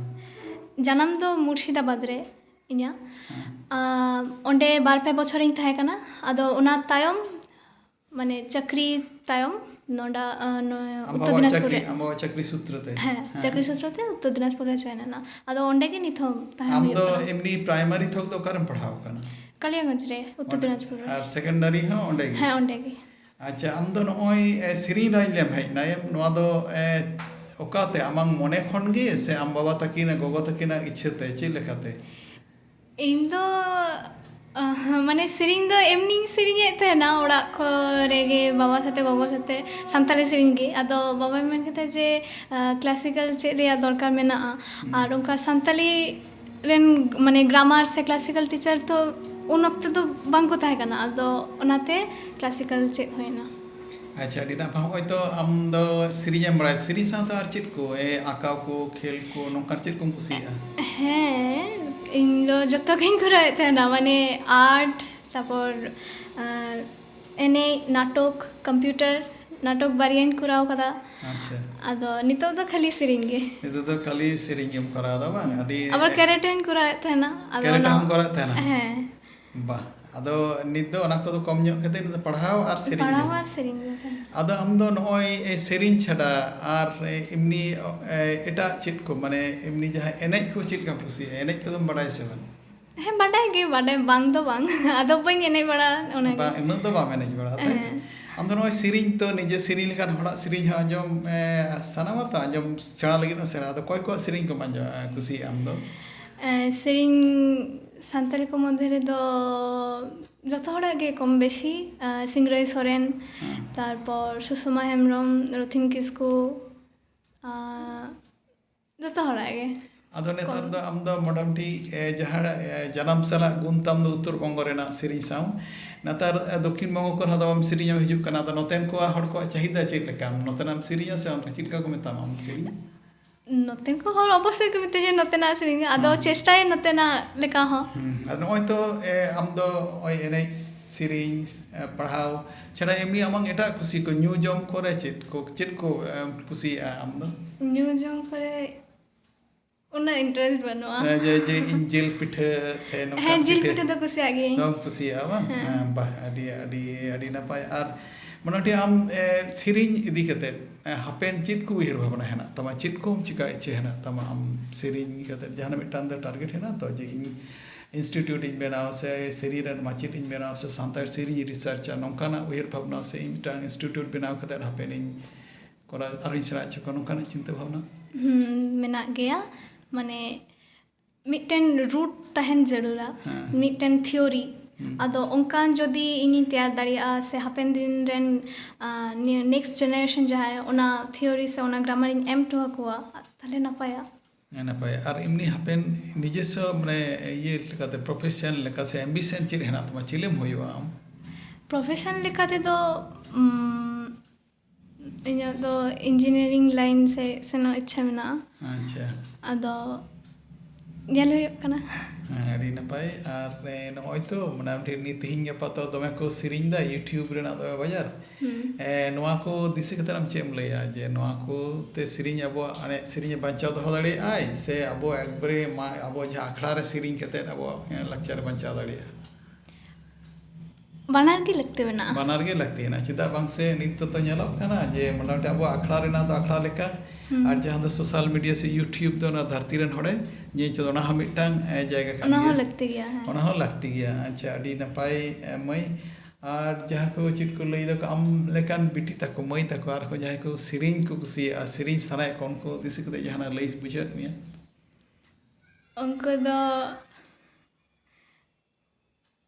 ᱡᱟᱱᱟᱢ ᱫᱚ ᱢᱩᱨᱥᱤᱫᱟᱵᱟᱫᱽ ᱨᱮ ᱤᱧᱟᱹᱜ᱾ ᱚᱸᱰᱮ ᱵᱟᱨ ᱯᱮ ᱵᱚᱪᱷᱚᱨᱤᱧ ᱛᱟᱦᱮᱸ ᱠᱟᱱᱟ᱾ ᱟᱫᱚ ᱚᱱᱟ ᱛᱟᱭᱚᱢ, ᱢᱟᱱᱮ ᱪᱟᱹᱠᱨᱤ ᱛᱟᱭᱚᱢ ᱱᱚᱰᱟ ᱩᱛᱛᱚᱨ ᱫᱤᱱᱟᱡᱽᱯᱩᱨ ᱨᱮ᱾ ᱟᱢ ᱵᱟᱵᱟ ᱪᱟᱹᱠᱨᱤ ᱥᱩᱛᱨᱚ ᱛᱮ? ᱦᱮᱸ, ᱪᱟᱹᱠᱨᱤ ᱥᱩᱛᱨᱚ ᱛᱮ ᱩᱛᱛᱚᱨ ᱫᱤᱱᱟᱡᱽᱯᱩᱨ ᱨᱮ ᱡᱚᱭᱮᱱ ᱮᱱᱟ᱾ ᱟᱫᱚ ᱚᱸᱰᱮ ᱜᱮ ᱱᱤᱛ ᱦᱚᱸ ᱛᱟᱦᱮᱸ ᱟᱢ ᱦᱩᱭᱩᱜ ᱫᱚ ᱠᱟᱱᱟ᱾ ᱮᱢᱱᱤ ᱯᱨᱟᱭᱢᱟᱨᱤ ᱛᱷᱚᱠ ᱫᱚ ᱚᱠᱟᱨᱮᱢ ᱯᱟᱲᱦᱟᱣ ᱟᱠᱟᱱᱟ? ᱠᱟᱞᱤᱭᱟᱜᱚᱸᱡᱽ ᱨᱮ, ᱩᱛᱛᱚᱨ ᱫᱤᱱᱟᱡᱽᱯᱩᱨ ᱨᱮ᱾ ᱟᱨ ᱥᱮᱠᱮᱱᱰᱟᱨᱤ ᱦᱚᱸ ᱚᱸᱰᱮ ᱜᱮ? ᱦᱮᱸ, ᱚᱸᱰᱮ ᱜᱮ᱾ ᱟᱪᱪᱷᱟ, ᱟᱢ ᱫᱚ ᱱᱚᱜᱼᱚᱭ ᱥᱮᱨᱮᱧ ᱞᱟᱭᱤᱱ ᱨᱮᱢ ᱦᱮᱡ ᱮᱱᱟ, ᱱᱚᱣᱟ ᱫᱚ ᱚᱠᱟᱛᱮ, ᱟᱢᱟᱜ ᱢᱚᱱᱮ ᱠᱷᱚᱱ ᱜᱮ ᱥᱮ ᱟᱢ ᱵᱟᱵᱟ ᱛᱟᱹᱠᱤᱱ, ᱜᱚᱜᱚ ᱛᱟᱹᱠᱤᱱᱟᱜ ᱤᱪᱪᱷᱟᱹ ᱛᱮ, ᱪᱮᱫ ᱞᱮᱠᱟᱛᱮ? ᱤᱧ ᱫᱚ ᱢᱟᱱᱮ ᱥᱮᱨᱮᱧ ᱫᱚ ᱮᱢᱱᱤᱧ ᱥᱮᱨᱮᱧᱮᱫ ᱛᱟᱦᱮᱱᱟ ᱚᱲᱟᱜ ᱠᱚᱨᱮ ᱜᱮ, ᱵᱟᱵᱟ ᱥᱟᱛᱮ, ᱜᱚᱜᱚ ᱥᱟᱛᱮ, ᱥᱟᱱᱛᱟᱲᱤ ᱥᱮᱨᱮᱧ ᱜᱮ᱾ ᱟᱫᱚ ᱵᱟᱵᱟᱭ ᱢᱮᱱ ᱠᱮᱫᱟ ᱡᱮ ᱠᱞᱟᱥᱤᱠᱟᱞ ᱪᱮᱫ ᱨᱮᱭᱟᱜ ᱫᱚᱨᱠᱟᱨ ᱢᱮᱱᱟᱜᱼᱟ᱾ ᱟᱨ ᱚᱱᱠᱟ ᱥᱟᱱᱛᱟᱲᱤ ᱨᱮᱱ ᱢᱟᱱᱮ ᱜᱨᱟᱢᱟᱨ ᱥᱮ ᱠᱞᱟᱥᱤᱠᱟᱞ ᱴᱤᱪᱟᱨ ᱛᱚ ᱩᱱ ᱚᱠᱛᱚ ᱫᱚ ᱵᱟᱝ ᱠᱚ ᱛᱟᱦᱮᱸ ᱠᱟᱱᱟ᱾ ᱟᱫᱚ ᱚᱱᱟᱛᱮ ᱠᱞᱟᱥᱤᱠᱟᱞ ᱪᱮᱫ ᱦᱩᱭᱱᱟ᱾ ᱟᱪᱪᱷᱟ, ᱟᱹᱰᱤ ᱱᱟᱯᱟᱭ᱾ ᱦᱚᱸᱜᱼᱚᱭ ᱛᱚ ᱟᱢ ᱫᱚ ᱥᱮᱨᱮᱧ ᱮᱢ ᱵᱟᱲᱟᱭᱟ, ᱥᱮᱨᱮᱧ ᱥᱟᱶᱛᱮ ᱟᱨ ᱪᱮᱫ ᱠᱚ, ᱮ, ᱟᱸᱠᱟᱣ ᱠᱚ, ᱠᱷᱮᱞ ᱠᱚ, ᱱᱚᱝᱠᱟᱱ ᱪᱮᱫ ᱠᱚᱢ ᱠᱩᱥᱤᱭᱟᱜᱼᱟ? ᱦᱮᱸ, ᱤᱧ ᱫᱚ ᱡᱚᱛᱚ ᱜᱤᱧ ᱠᱚᱨᱟᱣᱮᱫ ᱛᱟᱦᱮᱱᱟ, ᱢᱟᱱᱮ ᱟᱨᱴ, ᱛᱟᱨᱯᱚᱨ ᱮᱱᱮᱡ, ᱱᱟᱴᱚᱠ, ᱠᱚᱢᱯᱤᱭᱩᱴᱟᱨ, ᱱᱟᱴᱚᱠ ᱵᱟᱨᱭᱟᱧ ᱠᱚᱨᱟᱣ ᱠᱟᱫᱟ᱾ ᱟᱪᱪᱷᱟ᱾ ᱟᱫᱚ ᱱᱤᱛᱚᱜ ᱫᱚ ᱠᱷᱟᱹᱞᱤ ᱥᱮᱨᱮᱧ ᱜᱮ᱾ ᱱᱤᱛᱚᱜ ᱫᱚ ᱠᱷᱟᱹᱞᱤ ᱥᱮᱨᱮᱧ ᱜᱮᱢ ᱠᱚᱨᱟᱣ ᱮᱫᱟ ᱵᱟᱝ? ᱟᱹᱰᱤ ᱟᱵᱟᱨ ᱠᱮᱨᱮᱴ ᱦᱚᱸᱧ ᱠᱚᱨᱟᱣᱮᱫ ᱛᱟᱦᱮᱱᱟ᱾ ᱟᱫᱚ ᱠᱮᱨᱮᱴ ᱚᱱᱟ ᱦᱚᱸᱢ ᱠᱚᱨᱟᱣᱮᱫ ᱛᱟᱦᱮᱱᱟ? ᱦᱮᱸ᱾ ᱵᱟᱦ, ᱟᱫᱚ ᱱᱤᱛ ᱫᱚ ᱚᱱᱟ ᱠᱚᱫᱚ ᱠᱚᱢ ᱧᱚᱜ ᱠᱟᱛᱮ ᱱᱤᱛ ᱫᱚ ᱯᱟᱲᱦᱟᱣ ᱟᱨ ᱥᱮᱨᱮᱧ ᱯᱟᱲᱦᱟᱣ ᱜᱮ᱾ ᱟᱨ ᱥᱮᱨᱮᱧ ᱜᱮ᱾ ᱟᱫᱚ ᱟᱢ ᱫᱚ ᱱᱚᱜᱼᱚᱭ, ᱮ, ᱥᱮᱨᱮᱧ ᱪᱷᱟᱰᱟ ᱟᱨ, ᱮ, ᱮᱢᱱᱤ, ᱮ, ᱮᱴᱟᱜ ᱪᱮᱫ ᱠᱚ, ᱢᱟᱱᱮ ᱮᱢᱱᱤ ᱡᱟᱦᱟᱸ ᱮᱱᱮᱡ ᱠᱚ ᱪᱮᱫ ᱞᱮᱠᱟᱢ ᱠᱩᱥᱤᱭᱟᱜᱼᱟ? ᱮᱱᱮᱡ ᱠᱚᱫᱚᱢ ᱵᱟᱲᱟᱭᱟ ᱥᱮ ᱵᱟᱝ? ᱦᱮᱸ, ᱵᱟᱰᱟᱭ ᱜᱮ, ᱵᱟᱰᱟᱭ ᱵᱟᱝ ᱫᱚ ᱵᱟᱝ᱾ ᱟᱫᱚ ᱵᱟᱹᱧ ᱮᱱᱮᱡ ᱵᱟᱲᱟ, ᱚᱱᱟ ᱜᱮ᱾ ᱵᱟᱝ, ᱩᱱᱟᱹᱜ ᱫᱚ ᱵᱟᱢ ᱮᱱᱮᱡ ᱵᱟᱲᱟᱜᱼᱟ, ᱛᱟᱭ ᱛᱚ? ᱦᱮᱸ᱾ ᱟᱢ ᱫᱚ ᱱᱚᱜᱼᱚᱭ ᱥᱮᱨᱮᱧ ᱛᱚ, ᱱᱤᱡᱮ ᱥᱮᱨᱮᱧ ᱞᱮᱠᱷᱟᱱ ᱦᱚᱲᱟᱜ ᱥᱮᱨᱮᱧ ᱦᱚᱸ ᱟᱸᱡᱚᱢ, ᱮ, ᱥᱟᱱᱟᱣᱟ ᱛᱚ, ᱟᱸᱡᱚᱢ ᱥᱮᱬᱟ ᱞᱟᱹᱜᱤᱫ ᱦᱚᱸ ᱥᱮᱬᱟ᱾ ᱟᱫᱚ ᱚᱠᱚᱭ ᱠᱚᱣᱟᱜ ᱥᱮᱨᱮᱧ ᱠᱚᱢ ᱟᱸᱡᱚᱢ, ᱮ, ᱠᱩᱥᱤᱭᱟᱜᱼᱟ ᱟᱢ ᱫᱚ? ᱮ, ᱥᱮᱨᱮᱧ ᱥᱟᱱᱛᱟᱲᱤ ᱠᱚ ᱢᱚᱫᱽᱫᱷᱮ ᱨᱮᱫᱚ ᱡᱚᱛᱚ ᱦᱚᱲᱟᱜ ᱜᱮ ᱠᱚᱢ ᱵᱮᱥᱤ, ᱮ, ᱥᱤᱝᱨᱟᱹᱭ ᱥᱚᱨᱮᱱ, ᱦᱮᱸ᱾ ᱛᱟᱨᱯᱚᱨ ᱥᱩᱥᱚᱢᱟ ᱦᱮᱢᱵᱨᱚᱢ, ᱨᱚᱛᱷᱤᱱ ᱠᱤᱥᱠᱩ, ᱟ, ᱡᱚᱛᱚ ᱦᱚᱲᱟᱜ ᱜᱮ᱾ ᱟᱫᱚ ᱱᱮᱛᱟᱨ ᱠᱚᱢ᱾ ᱫᱚ ᱟᱢ ᱫᱚ ᱢᱚᱴᱟᱢᱩᱴᱤ, ᱮ, ᱡᱟᱦᱟᱸ, ᱮ, ᱡᱟᱱᱟᱢ ᱥᱟᱞᱟᱜ ᱜᱩᱱ ᱛᱟᱢ ᱫᱚ ᱩᱛᱛᱚᱨ ᱵᱚᱝᱜᱚ ᱨᱮᱱᱟᱜ ᱥᱮᱨᱮᱧ ᱥᱟᱶ᱾ ᱱᱮᱛᱟᱨ, ᱮ, ᱫᱚᱠᱠᱷᱤᱱ ᱵᱚᱝᱜᱚ ᱠᱚᱨᱮ ᱦᱚᱸ ᱫᱚᱢᱮᱢ ᱥᱮᱨᱮᱧ ᱮᱢ ᱦᱤᱡᱩᱜ ᱠᱟᱱᱟ᱾ ᱟᱫᱚ ᱱᱚᱛᱮᱱ ᱠᱚᱣᱟᱜ ᱦᱚᱲ ᱠᱚᱣᱟᱜ ᱪᱟᱦᱤᱫᱟ ᱪᱮᱫ ᱞᱮᱠᱟ? ᱱᱚᱛᱮᱱᱟᱜ ᱮᱢ ᱥᱮᱨᱮᱧᱟ ᱥᱮ ᱚᱱᱛᱮ ᱪᱮᱫ ᱞᱮᱠᱟ ᱠᱚ ᱢᱮᱛᱟᱢᱟ ᱟᱢ ᱥᱮᱨᱮᱧ? ᱱᱚᱛᱮᱱ ᱠᱚ ᱦᱚᱲ ᱚᱵᱚᱥᱥᱳᱭ ᱠᱚ ᱢᱤᱛᱟᱹᱧᱟ ᱱᱚᱛᱮᱱᱟᱜ ᱥᱮᱨᱮᱧ ᱜᱮ᱾ ᱟᱫᱚ ᱦᱮᱸ᱾ ᱪᱮᱥᱴᱟᱭᱟᱹᱧ ᱱᱚᱛᱮᱱᱟᱜ ᱞᱮᱠᱟ ᱦᱚᱸ᱾ ᱦᱩᱸ᱾ ᱟᱨ ᱱᱚᱜᱼᱚᱭ ᱛᱚ, ᱮ, ᱟᱢ ᱫᱚ ᱱᱚᱜᱼᱚᱭ ᱮᱱᱮᱡ ᱥᱮᱨᱮᱧ, ᱮ, ᱯᱟᱲᱦᱟᱣ ᱪᱷᱟᱲᱟ ᱮᱢᱱᱤ ᱟᱢᱟᱜ ᱮᱴᱟᱜ ᱠᱩᱥᱤ ᱠᱚ, ᱧᱩ ᱡᱚᱢ ᱠᱚᱨᱮ ᱪᱮᱫ ᱠᱚ, ᱪᱮᱫ ᱠᱚ, ᱮᱢ ᱠᱩᱥᱤᱭᱟᱜᱼᱟ ᱟᱢ ᱫᱚ? ᱧᱩ ᱡᱚᱢ ᱠᱚᱨᱮ ᱩᱱᱟᱹᱜ interest ᱵᱟᱹᱱᱩᱜᱼᱟ᱾ ᱮ, ᱡᱮ, ᱡᱮ ᱤᱧ ᱡᱤᱞ ᱯᱤᱴᱷᱟᱹ ᱥᱮ ᱱᱚᱝᱠᱟᱱ ᱦᱮᱸ, ᱡᱤᱞ ᱯᱤᱴᱷᱟᱹ ᱯᱤᱴᱷᱟᱹ ᱫᱚ ᱠᱩᱥᱤᱭᱟᱜ ᱜᱤᱭᱟᱹᱧ᱾ ᱫᱚᱢ ᱠᱩᱥᱤᱭᱟᱜᱼᱟ ᱵᱟᱝ? ᱦᱮᱸ᱾ ᱦᱮᱸ, ᱵᱟᱦ, ᱟᱹᱰᱤ, ᱟᱹᱰᱤ, ᱟᱹᱰᱤ ᱱᱟᱯᱟᱭ᱾ ᱟᱨ ᱢᱚᱴᱟᱢᱩᱴᱤ ᱟᱢ, ᱮ, ᱥᱮᱨᱮᱧ ᱤᱫᱤ ᱠᱟᱛᱮᱫ, ᱮ, ᱦᱟᱯᱮᱱ ᱪᱮᱫ ᱠᱚ ᱩᱭᱦᱟᱹᱨ ᱵᱷᱟᱵᱽᱱᱟ ᱦᱮᱱᱟᱜ ᱛᱟᱢᱟ? ᱪᱮᱫ ᱠᱚᱢ ᱪᱤᱠᱟ ᱤᱪᱪᱷᱟᱹ ᱦᱮᱱᱟᱜ ᱛᱟᱢᱟ? ᱟᱢ ᱥᱮᱨᱮᱧ ᱤᱫᱤ ᱠᱟᱛᱮᱫ ᱡᱟᱦᱟᱱᱟᱜ ᱢᱤᱫᱴᱟᱝ ᱫᱚ target ᱦᱮᱱᱟᱜ ᱛᱚ, ᱡᱮ ᱤᱧ institute ᱤᱧ ᱵᱮᱱᱟᱣᱟ ᱥᱮ ᱥᱮᱨᱮᱧ ᱨᱮᱱ ᱢᱟᱪᱮᱫ ᱤᱧ ᱵᱮᱱᱟᱣᱟ ᱥᱮ ᱥᱟᱱᱛᱟᱲ ᱥᱮᱨᱮᱧ researchᱟ, ᱱᱚᱝᱠᱟᱱᱟᱜ ᱩᱭᱦᱟᱹᱨ ᱵᱷᱟᱵᱽᱱᱟ ᱥᱮ ᱤᱧ ᱢᱤᱫᱴᱟᱝ institute ᱵᱮᱱᱟᱣ ᱠᱟᱛᱮᱫ ᱦᱟᱯᱮᱱᱤᱧ ᱠᱚᱨᱟᱣ, ᱟᱨᱦᱚᱸᱧ ᱥᱮᱬᱟ ᱦᱚᱪᱚ ᱠᱚᱣᱟ, ᱱᱚᱝᱠᱟᱱᱟᱜ ᱪᱤᱱᱛᱟᱹ ᱵᱷᱟᱵᱽᱱᱟ? ᱦᱩᱸ, ᱢᱮᱱᱟᱜ ᱜᱮᱭᱟ᱾ ᱢᱟᱱᱮ ᱢᱤᱫᱴᱮᱱ root ᱛᱟᱦᱮᱱ ᱡᱟᱹᱨᱩᱲᱟ, ᱦᱮᱸ᱾ ᱢᱤᱫᱴᱮᱱ theory᱾ ᱦᱩᱸ᱾ ᱟᱫᱚ ᱚᱱᱠᱟᱱ ᱡᱩᱫᱤ ᱤᱧᱤᱧ ᱛᱮᱭᱟᱨ ᱫᱟᱲᱮᱭᱟᱜᱼᱟ ᱥᱮ ᱦᱟᱯᱮᱱ ᱫᱤᱱ ᱨᱮᱱ, ᱟ, ᱱᱤᱭᱟᱹ next generation ᱡᱟᱦᱟᱸᱭ, ᱚᱱᱟ theory ᱥᱮ ᱚᱱᱟ grammar ᱤᱧ ᱮᱢ ᱦᱚᱴᱚ ᱟᱠᱚᱣᱟ, ᱛᱟᱦᱞᱮ ᱱᱟᱯᱟᱭᱟ᱾ ᱦᱮᱸ, ᱱᱟᱯᱟᱭ᱾ ᱟᱨ ᱮᱢᱱᱤ ᱦᱟᱯᱮᱱ ᱱᱤᱡᱮᱥᱥᱚ, ᱢᱟᱱᱮ, ᱤᱭᱟᱹ ᱞᱮᱠᱟᱛᱮ, profession ᱞᱮᱠᱟ ᱥᱮ ambition ᱪᱮᱫ ᱦᱮᱱᱟᱜ ᱛᱟᱢᱟ? ᱪᱤᱞᱤᱢ ᱦᱩᱭᱩᱜᱼᱟ ᱟᱢ? Profession ᱞᱮᱠᱟ ᱛᱮᱫᱚ, ᱩᱢ, ᱤᱧᱟᱹᱜ ᱫᱚ engineering line ᱥᱮᱫ ᱥᱮᱱᱚᱜ ᱤᱪᱪᱷᱟᱹ ᱢᱮᱱᱟᱜᱼᱟ᱾ ᱟᱪᱪᱷᱟ᱾ ᱟᱫᱚ ᱧᱮᱞ ᱦᱩᱭᱩᱜ ᱠᱟᱱᱟ᱾ ᱦᱮᱸ, ᱟᱹᱰᱤ ᱱᱟᱯᱟᱭ᱾ ᱟᱨ, ᱮ, ᱱᱚᱜᱼᱚᱭ ᱛᱚ, ᱢᱟᱱᱮ, ᱟᱢ ᱴᱷᱮᱱ ᱱᱤᱛ ᱛᱮᱦᱮᱧ ᱜᱟᱯᱟ ᱛᱚ ᱫᱚᱢᱮ ᱠᱚ ᱥᱮᱨᱮᱧ ᱫᱟ, YouTube ᱨᱮᱱᱟᱜ ᱫᱚᱢᱮ ᱵᱟᱡᱟᱨ᱾ ᱦᱩᱸ᱾ ᱮ, ᱱᱚᱣᱟ ᱠᱚ ᱫᱤᱥᱟᱹ ᱠᱟᱛᱮ ᱟᱢ ᱪᱮᱫ ᱮᱢ ᱞᱟᱹᱭᱟ ᱡᱮ ᱱᱚᱣᱟ ᱠᱚ ᱛᱮ ᱥᱮᱨᱮᱧ, ᱟᱵᱚᱣᱟᱜ ᱮᱱᱮᱡ ᱥᱮᱨᱮᱧ ᱮ ᱵᱟᱧᱪᱟᱣ ᱫᱚᱦᱚ ᱫᱟᱲᱮᱭᱟᱜᱼᱟᱭ ᱥᱮ ᱟᱵᱚ ᱮᱠᱵᱟᱨᱮ ᱢᱟ-, ᱟᱵᱚ ᱡᱟᱦᱟᱸ ᱟᱠᱷᱲᱟ ᱨᱮ ᱥᱮᱨᱮᱧ ᱠᱟᱛᱮ ᱟᱵᱚᱣᱟᱜ, ᱮ, ᱞᱟᱠᱪᱟᱨ ᱮ ᱵᱟᱧᱪᱟᱣ ᱫᱟᱲᱮᱭᱟᱜᱼᱟ? ᱵᱟᱱᱟᱨ ᱜᱮ ᱞᱟᱹᱠᱛᱤ ᱢᱮᱱᱟᱜᱼᱟ᱾ ᱵᱟᱱᱟᱨ ᱜᱮ ᱞᱟᱹᱠᱛᱤ ᱦᱮᱱᱟᱜᱼᱟ᱾ ᱪᱮᱫᱟᱜ ᱵᱟᱝ ᱥᱮ ᱱᱤᱛ ᱫᱚ ᱧᱮᱞᱚᱜ ᱠᱟᱱᱟ ᱡᱮ ᱢᱚᱴᱟᱢᱩᱴᱤ ᱟᱵᱚᱣᱟᱜ ᱟᱠᱷᱲᱟ ᱨᱮᱱᱟᱜ ᱫᱚ ᱟᱠᱷᱲᱟ ᱞᱮᱠᱟ, ᱦᱩᱸ᱾ ᱟᱨ ᱡᱟᱦᱟᱸ ᱫᱚ social media ᱥᱮ YouTube ᱫᱚ ᱚᱱᱟ ᱫᱷᱟᱹᱨᱛᱤ ᱨᱮᱱ ᱦᱚᱲᱮ ᱧᱮᱞ ᱦᱚᱪᱚ, ᱚᱱᱟ ᱦᱚᱸ ᱢᱤᱫᱴᱟᱝ, ᱮ, ᱡᱟᱭᱜᱟ ᱠᱟᱱ ᱚᱱᱟ ᱦᱚᱸ ᱜᱮᱭᱟ᱾ ᱞᱟᱹᱠᱛᱤ ᱜᱮᱭᱟ, ᱦᱮᱸ᱾ ᱚᱱᱟ ᱦᱚᱸ ᱞᱟᱹᱠᱛᱤ ᱜᱮᱭᱟ᱾ ᱟᱪᱪᱷᱟ, ᱟᱹᱰᱤ ᱱᱟᱯᱟᱭ, ᱮ, ᱢᱟᱹᱭ᱾ ᱟᱨ ᱡᱟᱦᱟᱸ ᱠᱚ ᱪᱮᱫ ᱠᱚ ᱞᱟᱹᱭ ᱫᱟᱠᱚ, ᱟᱢ ᱞᱮᱠᱟᱱ ᱵᱤᱴᱤ ᱛᱟᱠᱚ, ᱢᱟᱹᱭ ᱛᱟᱠᱚ, ᱟᱨᱦᱚᱸ ᱡᱟᱦᱟᱸᱭ ᱠᱚ ᱥᱮᱨᱮᱧ ᱠᱚ ᱠᱩᱥᱤᱭᱟᱜᱼᱟ, ᱥᱮᱨᱮᱧ ᱥᱟᱱᱟᱭᱮᱫ ᱠᱚᱣᱟ, ᱩᱱᱠᱩ ᱫᱤᱥᱟᱹ ᱠᱟᱛᱮ ᱡᱟᱦᱟᱱᱟᱜ ᱞᱟᱹᱭ ᱵᱩᱡᱷᱟᱹᱣᱮᱫ ᱢᱮᱭᱟ? ᱩᱱᱠᱩ ᱫᱚ,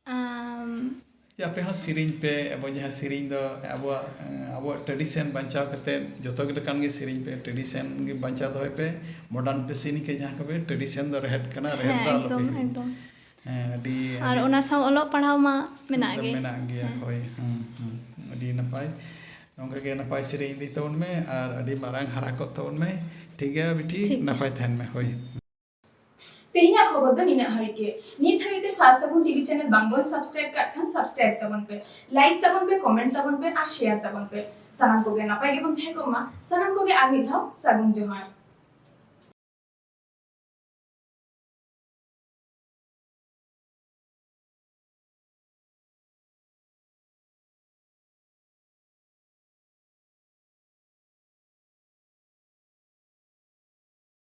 ᱟᱢ, ᱡᱮ ᱟᱯᱮ ᱦᱚᱸ ᱥᱮᱨᱮᱧ ᱯᱮ, ᱟᱵᱚ ᱡᱟᱦᱟᱸ ᱥᱮᱨᱮᱧ ᱫᱚ ᱟᱵᱚᱣᱟᱜ, ᱮᱸ, ᱟᱵᱚᱣᱟᱜ tradition ᱵᱟᱧᱪᱟᱣ ᱠᱟᱛᱮ ᱡᱚᱛᱚ ᱜᱮ ᱞᱮᱠᱟᱱ ᱜᱮ ᱥᱮᱨᱮᱧ ᱯᱮ, tradition ᱜᱮ ᱵᱟᱧᱪᱟᱣ ᱫᱚᱦᱚᱭ ᱯᱮ, modern ᱯᱮ ᱥᱮᱨᱮᱧ ᱠᱮ ᱡᱟᱦᱟᱸ ᱠᱚ ᱯᱮ, tradition ᱫᱚ ᱨᱮᱦᱮᱫ ᱠᱟᱱᱟ, ᱨᱮᱦᱮᱫ ᱦᱮᱸ, ᱫᱚ ᱟᱞᱚ ᱯᱮ ᱮᱠᱫᱚᱢ, ᱦᱤᱲᱤᱧᱟ᱾ ᱮᱠᱫᱚᱢ᱾ ᱦᱮᱸ, ᱟᱹᱰᱤ, ᱟᱨ ᱟᱹᱰᱤ ᱚᱱᱟ ᱥᱟᱶ ᱚᱞᱚᱜ ᱯᱟᱲᱦᱟᱣ ᱢᱟ ᱢᱮᱱᱟᱜ ᱮᱠᱫᱚᱢ ᱜᱮ᱾ ᱢᱮᱱᱟᱜ ᱜᱮᱭᱟ, ᱦᱮᱸ᱾ ᱦᱳᱭ, ᱦᱩᱸ, ᱦᱩᱸ, ᱟᱹᱰᱤ ᱱᱟᱯᱟᱭ᱾ ᱱᱚᱝᱠᱟ ᱜᱮ ᱱᱟᱯᱟᱭ ᱥᱮᱨᱮᱧ ᱤᱫᱤ ᱛᱟᱵᱚᱱ ᱢᱮ ᱟᱨ ᱟᱹᱰᱤ ᱢᱟᱨᱟᱝ ᱦᱟᱨᱟ ᱠᱚᱜ ᱛᱟᱵᱚᱱ ᱢᱮ᱾ ᱴᱷᱤᱠ ᱜᱮᱭᱟ ᱵᱤᱴᱤ, ᱴᱷᱤᱠ ᱜᱮᱭᱟ᱾ ᱱᱟᱯᱟᱭ ᱛᱟᱦᱮᱱ ᱢᱮ, ᱦᱳᱭ᱾ ᱛᱮᱦᱮᱧᱟᱜ ᱠᱷᱚᱵᱚᱨ ᱫᱚ ᱱᱤᱱᱟᱹᱜ ᱦᱟᱹᱨᱤᱡ ᱜᱮ᱾ ᱱᱤᱛ ᱦᱟᱹᱵᱤᱡ ᱛᱮ ᱥᱟᱨ ᱥᱟᱹᱜᱩᱱ ᱴᱤᱵᱷᱤ ᱪᱮᱱᱮᱞ ᱵᱟᱝ ᱵᱚᱱ ᱥᱟᱵᱥᱠᱨᱟᱭᱤᱵ ᱠᱟᱜ ᱠᱷᱟᱱ ᱥᱟᱵᱥᱠᱨᱟᱭᱤᱵ ᱛᱟᱵᱚᱱ ᱯᱮ, ᱞᱟᱭᱤᱠ ᱛᱟᱵᱚᱱ ᱯᱮ, ᱠᱚᱢᱮᱱᱴ ᱛᱟᱵᱚᱱ ᱯᱮ ᱟᱨ ᱥᱮᱭᱟᱨ ᱛᱟᱵᱚᱱ ᱯᱮ᱾ ᱥᱟᱱᱟᱢ ᱠᱚᱜᱮ ᱱᱟᱯᱟᱭ ᱜᱮᱵᱚᱱ ᱛᱟᱦᱮᱸ ᱠᱚᱜ ᱢᱟ᱾ ᱥᱟᱱᱟᱢ ᱠᱚᱜᱮ ᱟᱨ ᱢᱤᱫ ᱫᱷᱟᱣ ᱥᱟᱹᱜᱩᱱ ᱡᱚᱦᱟᱨ᱾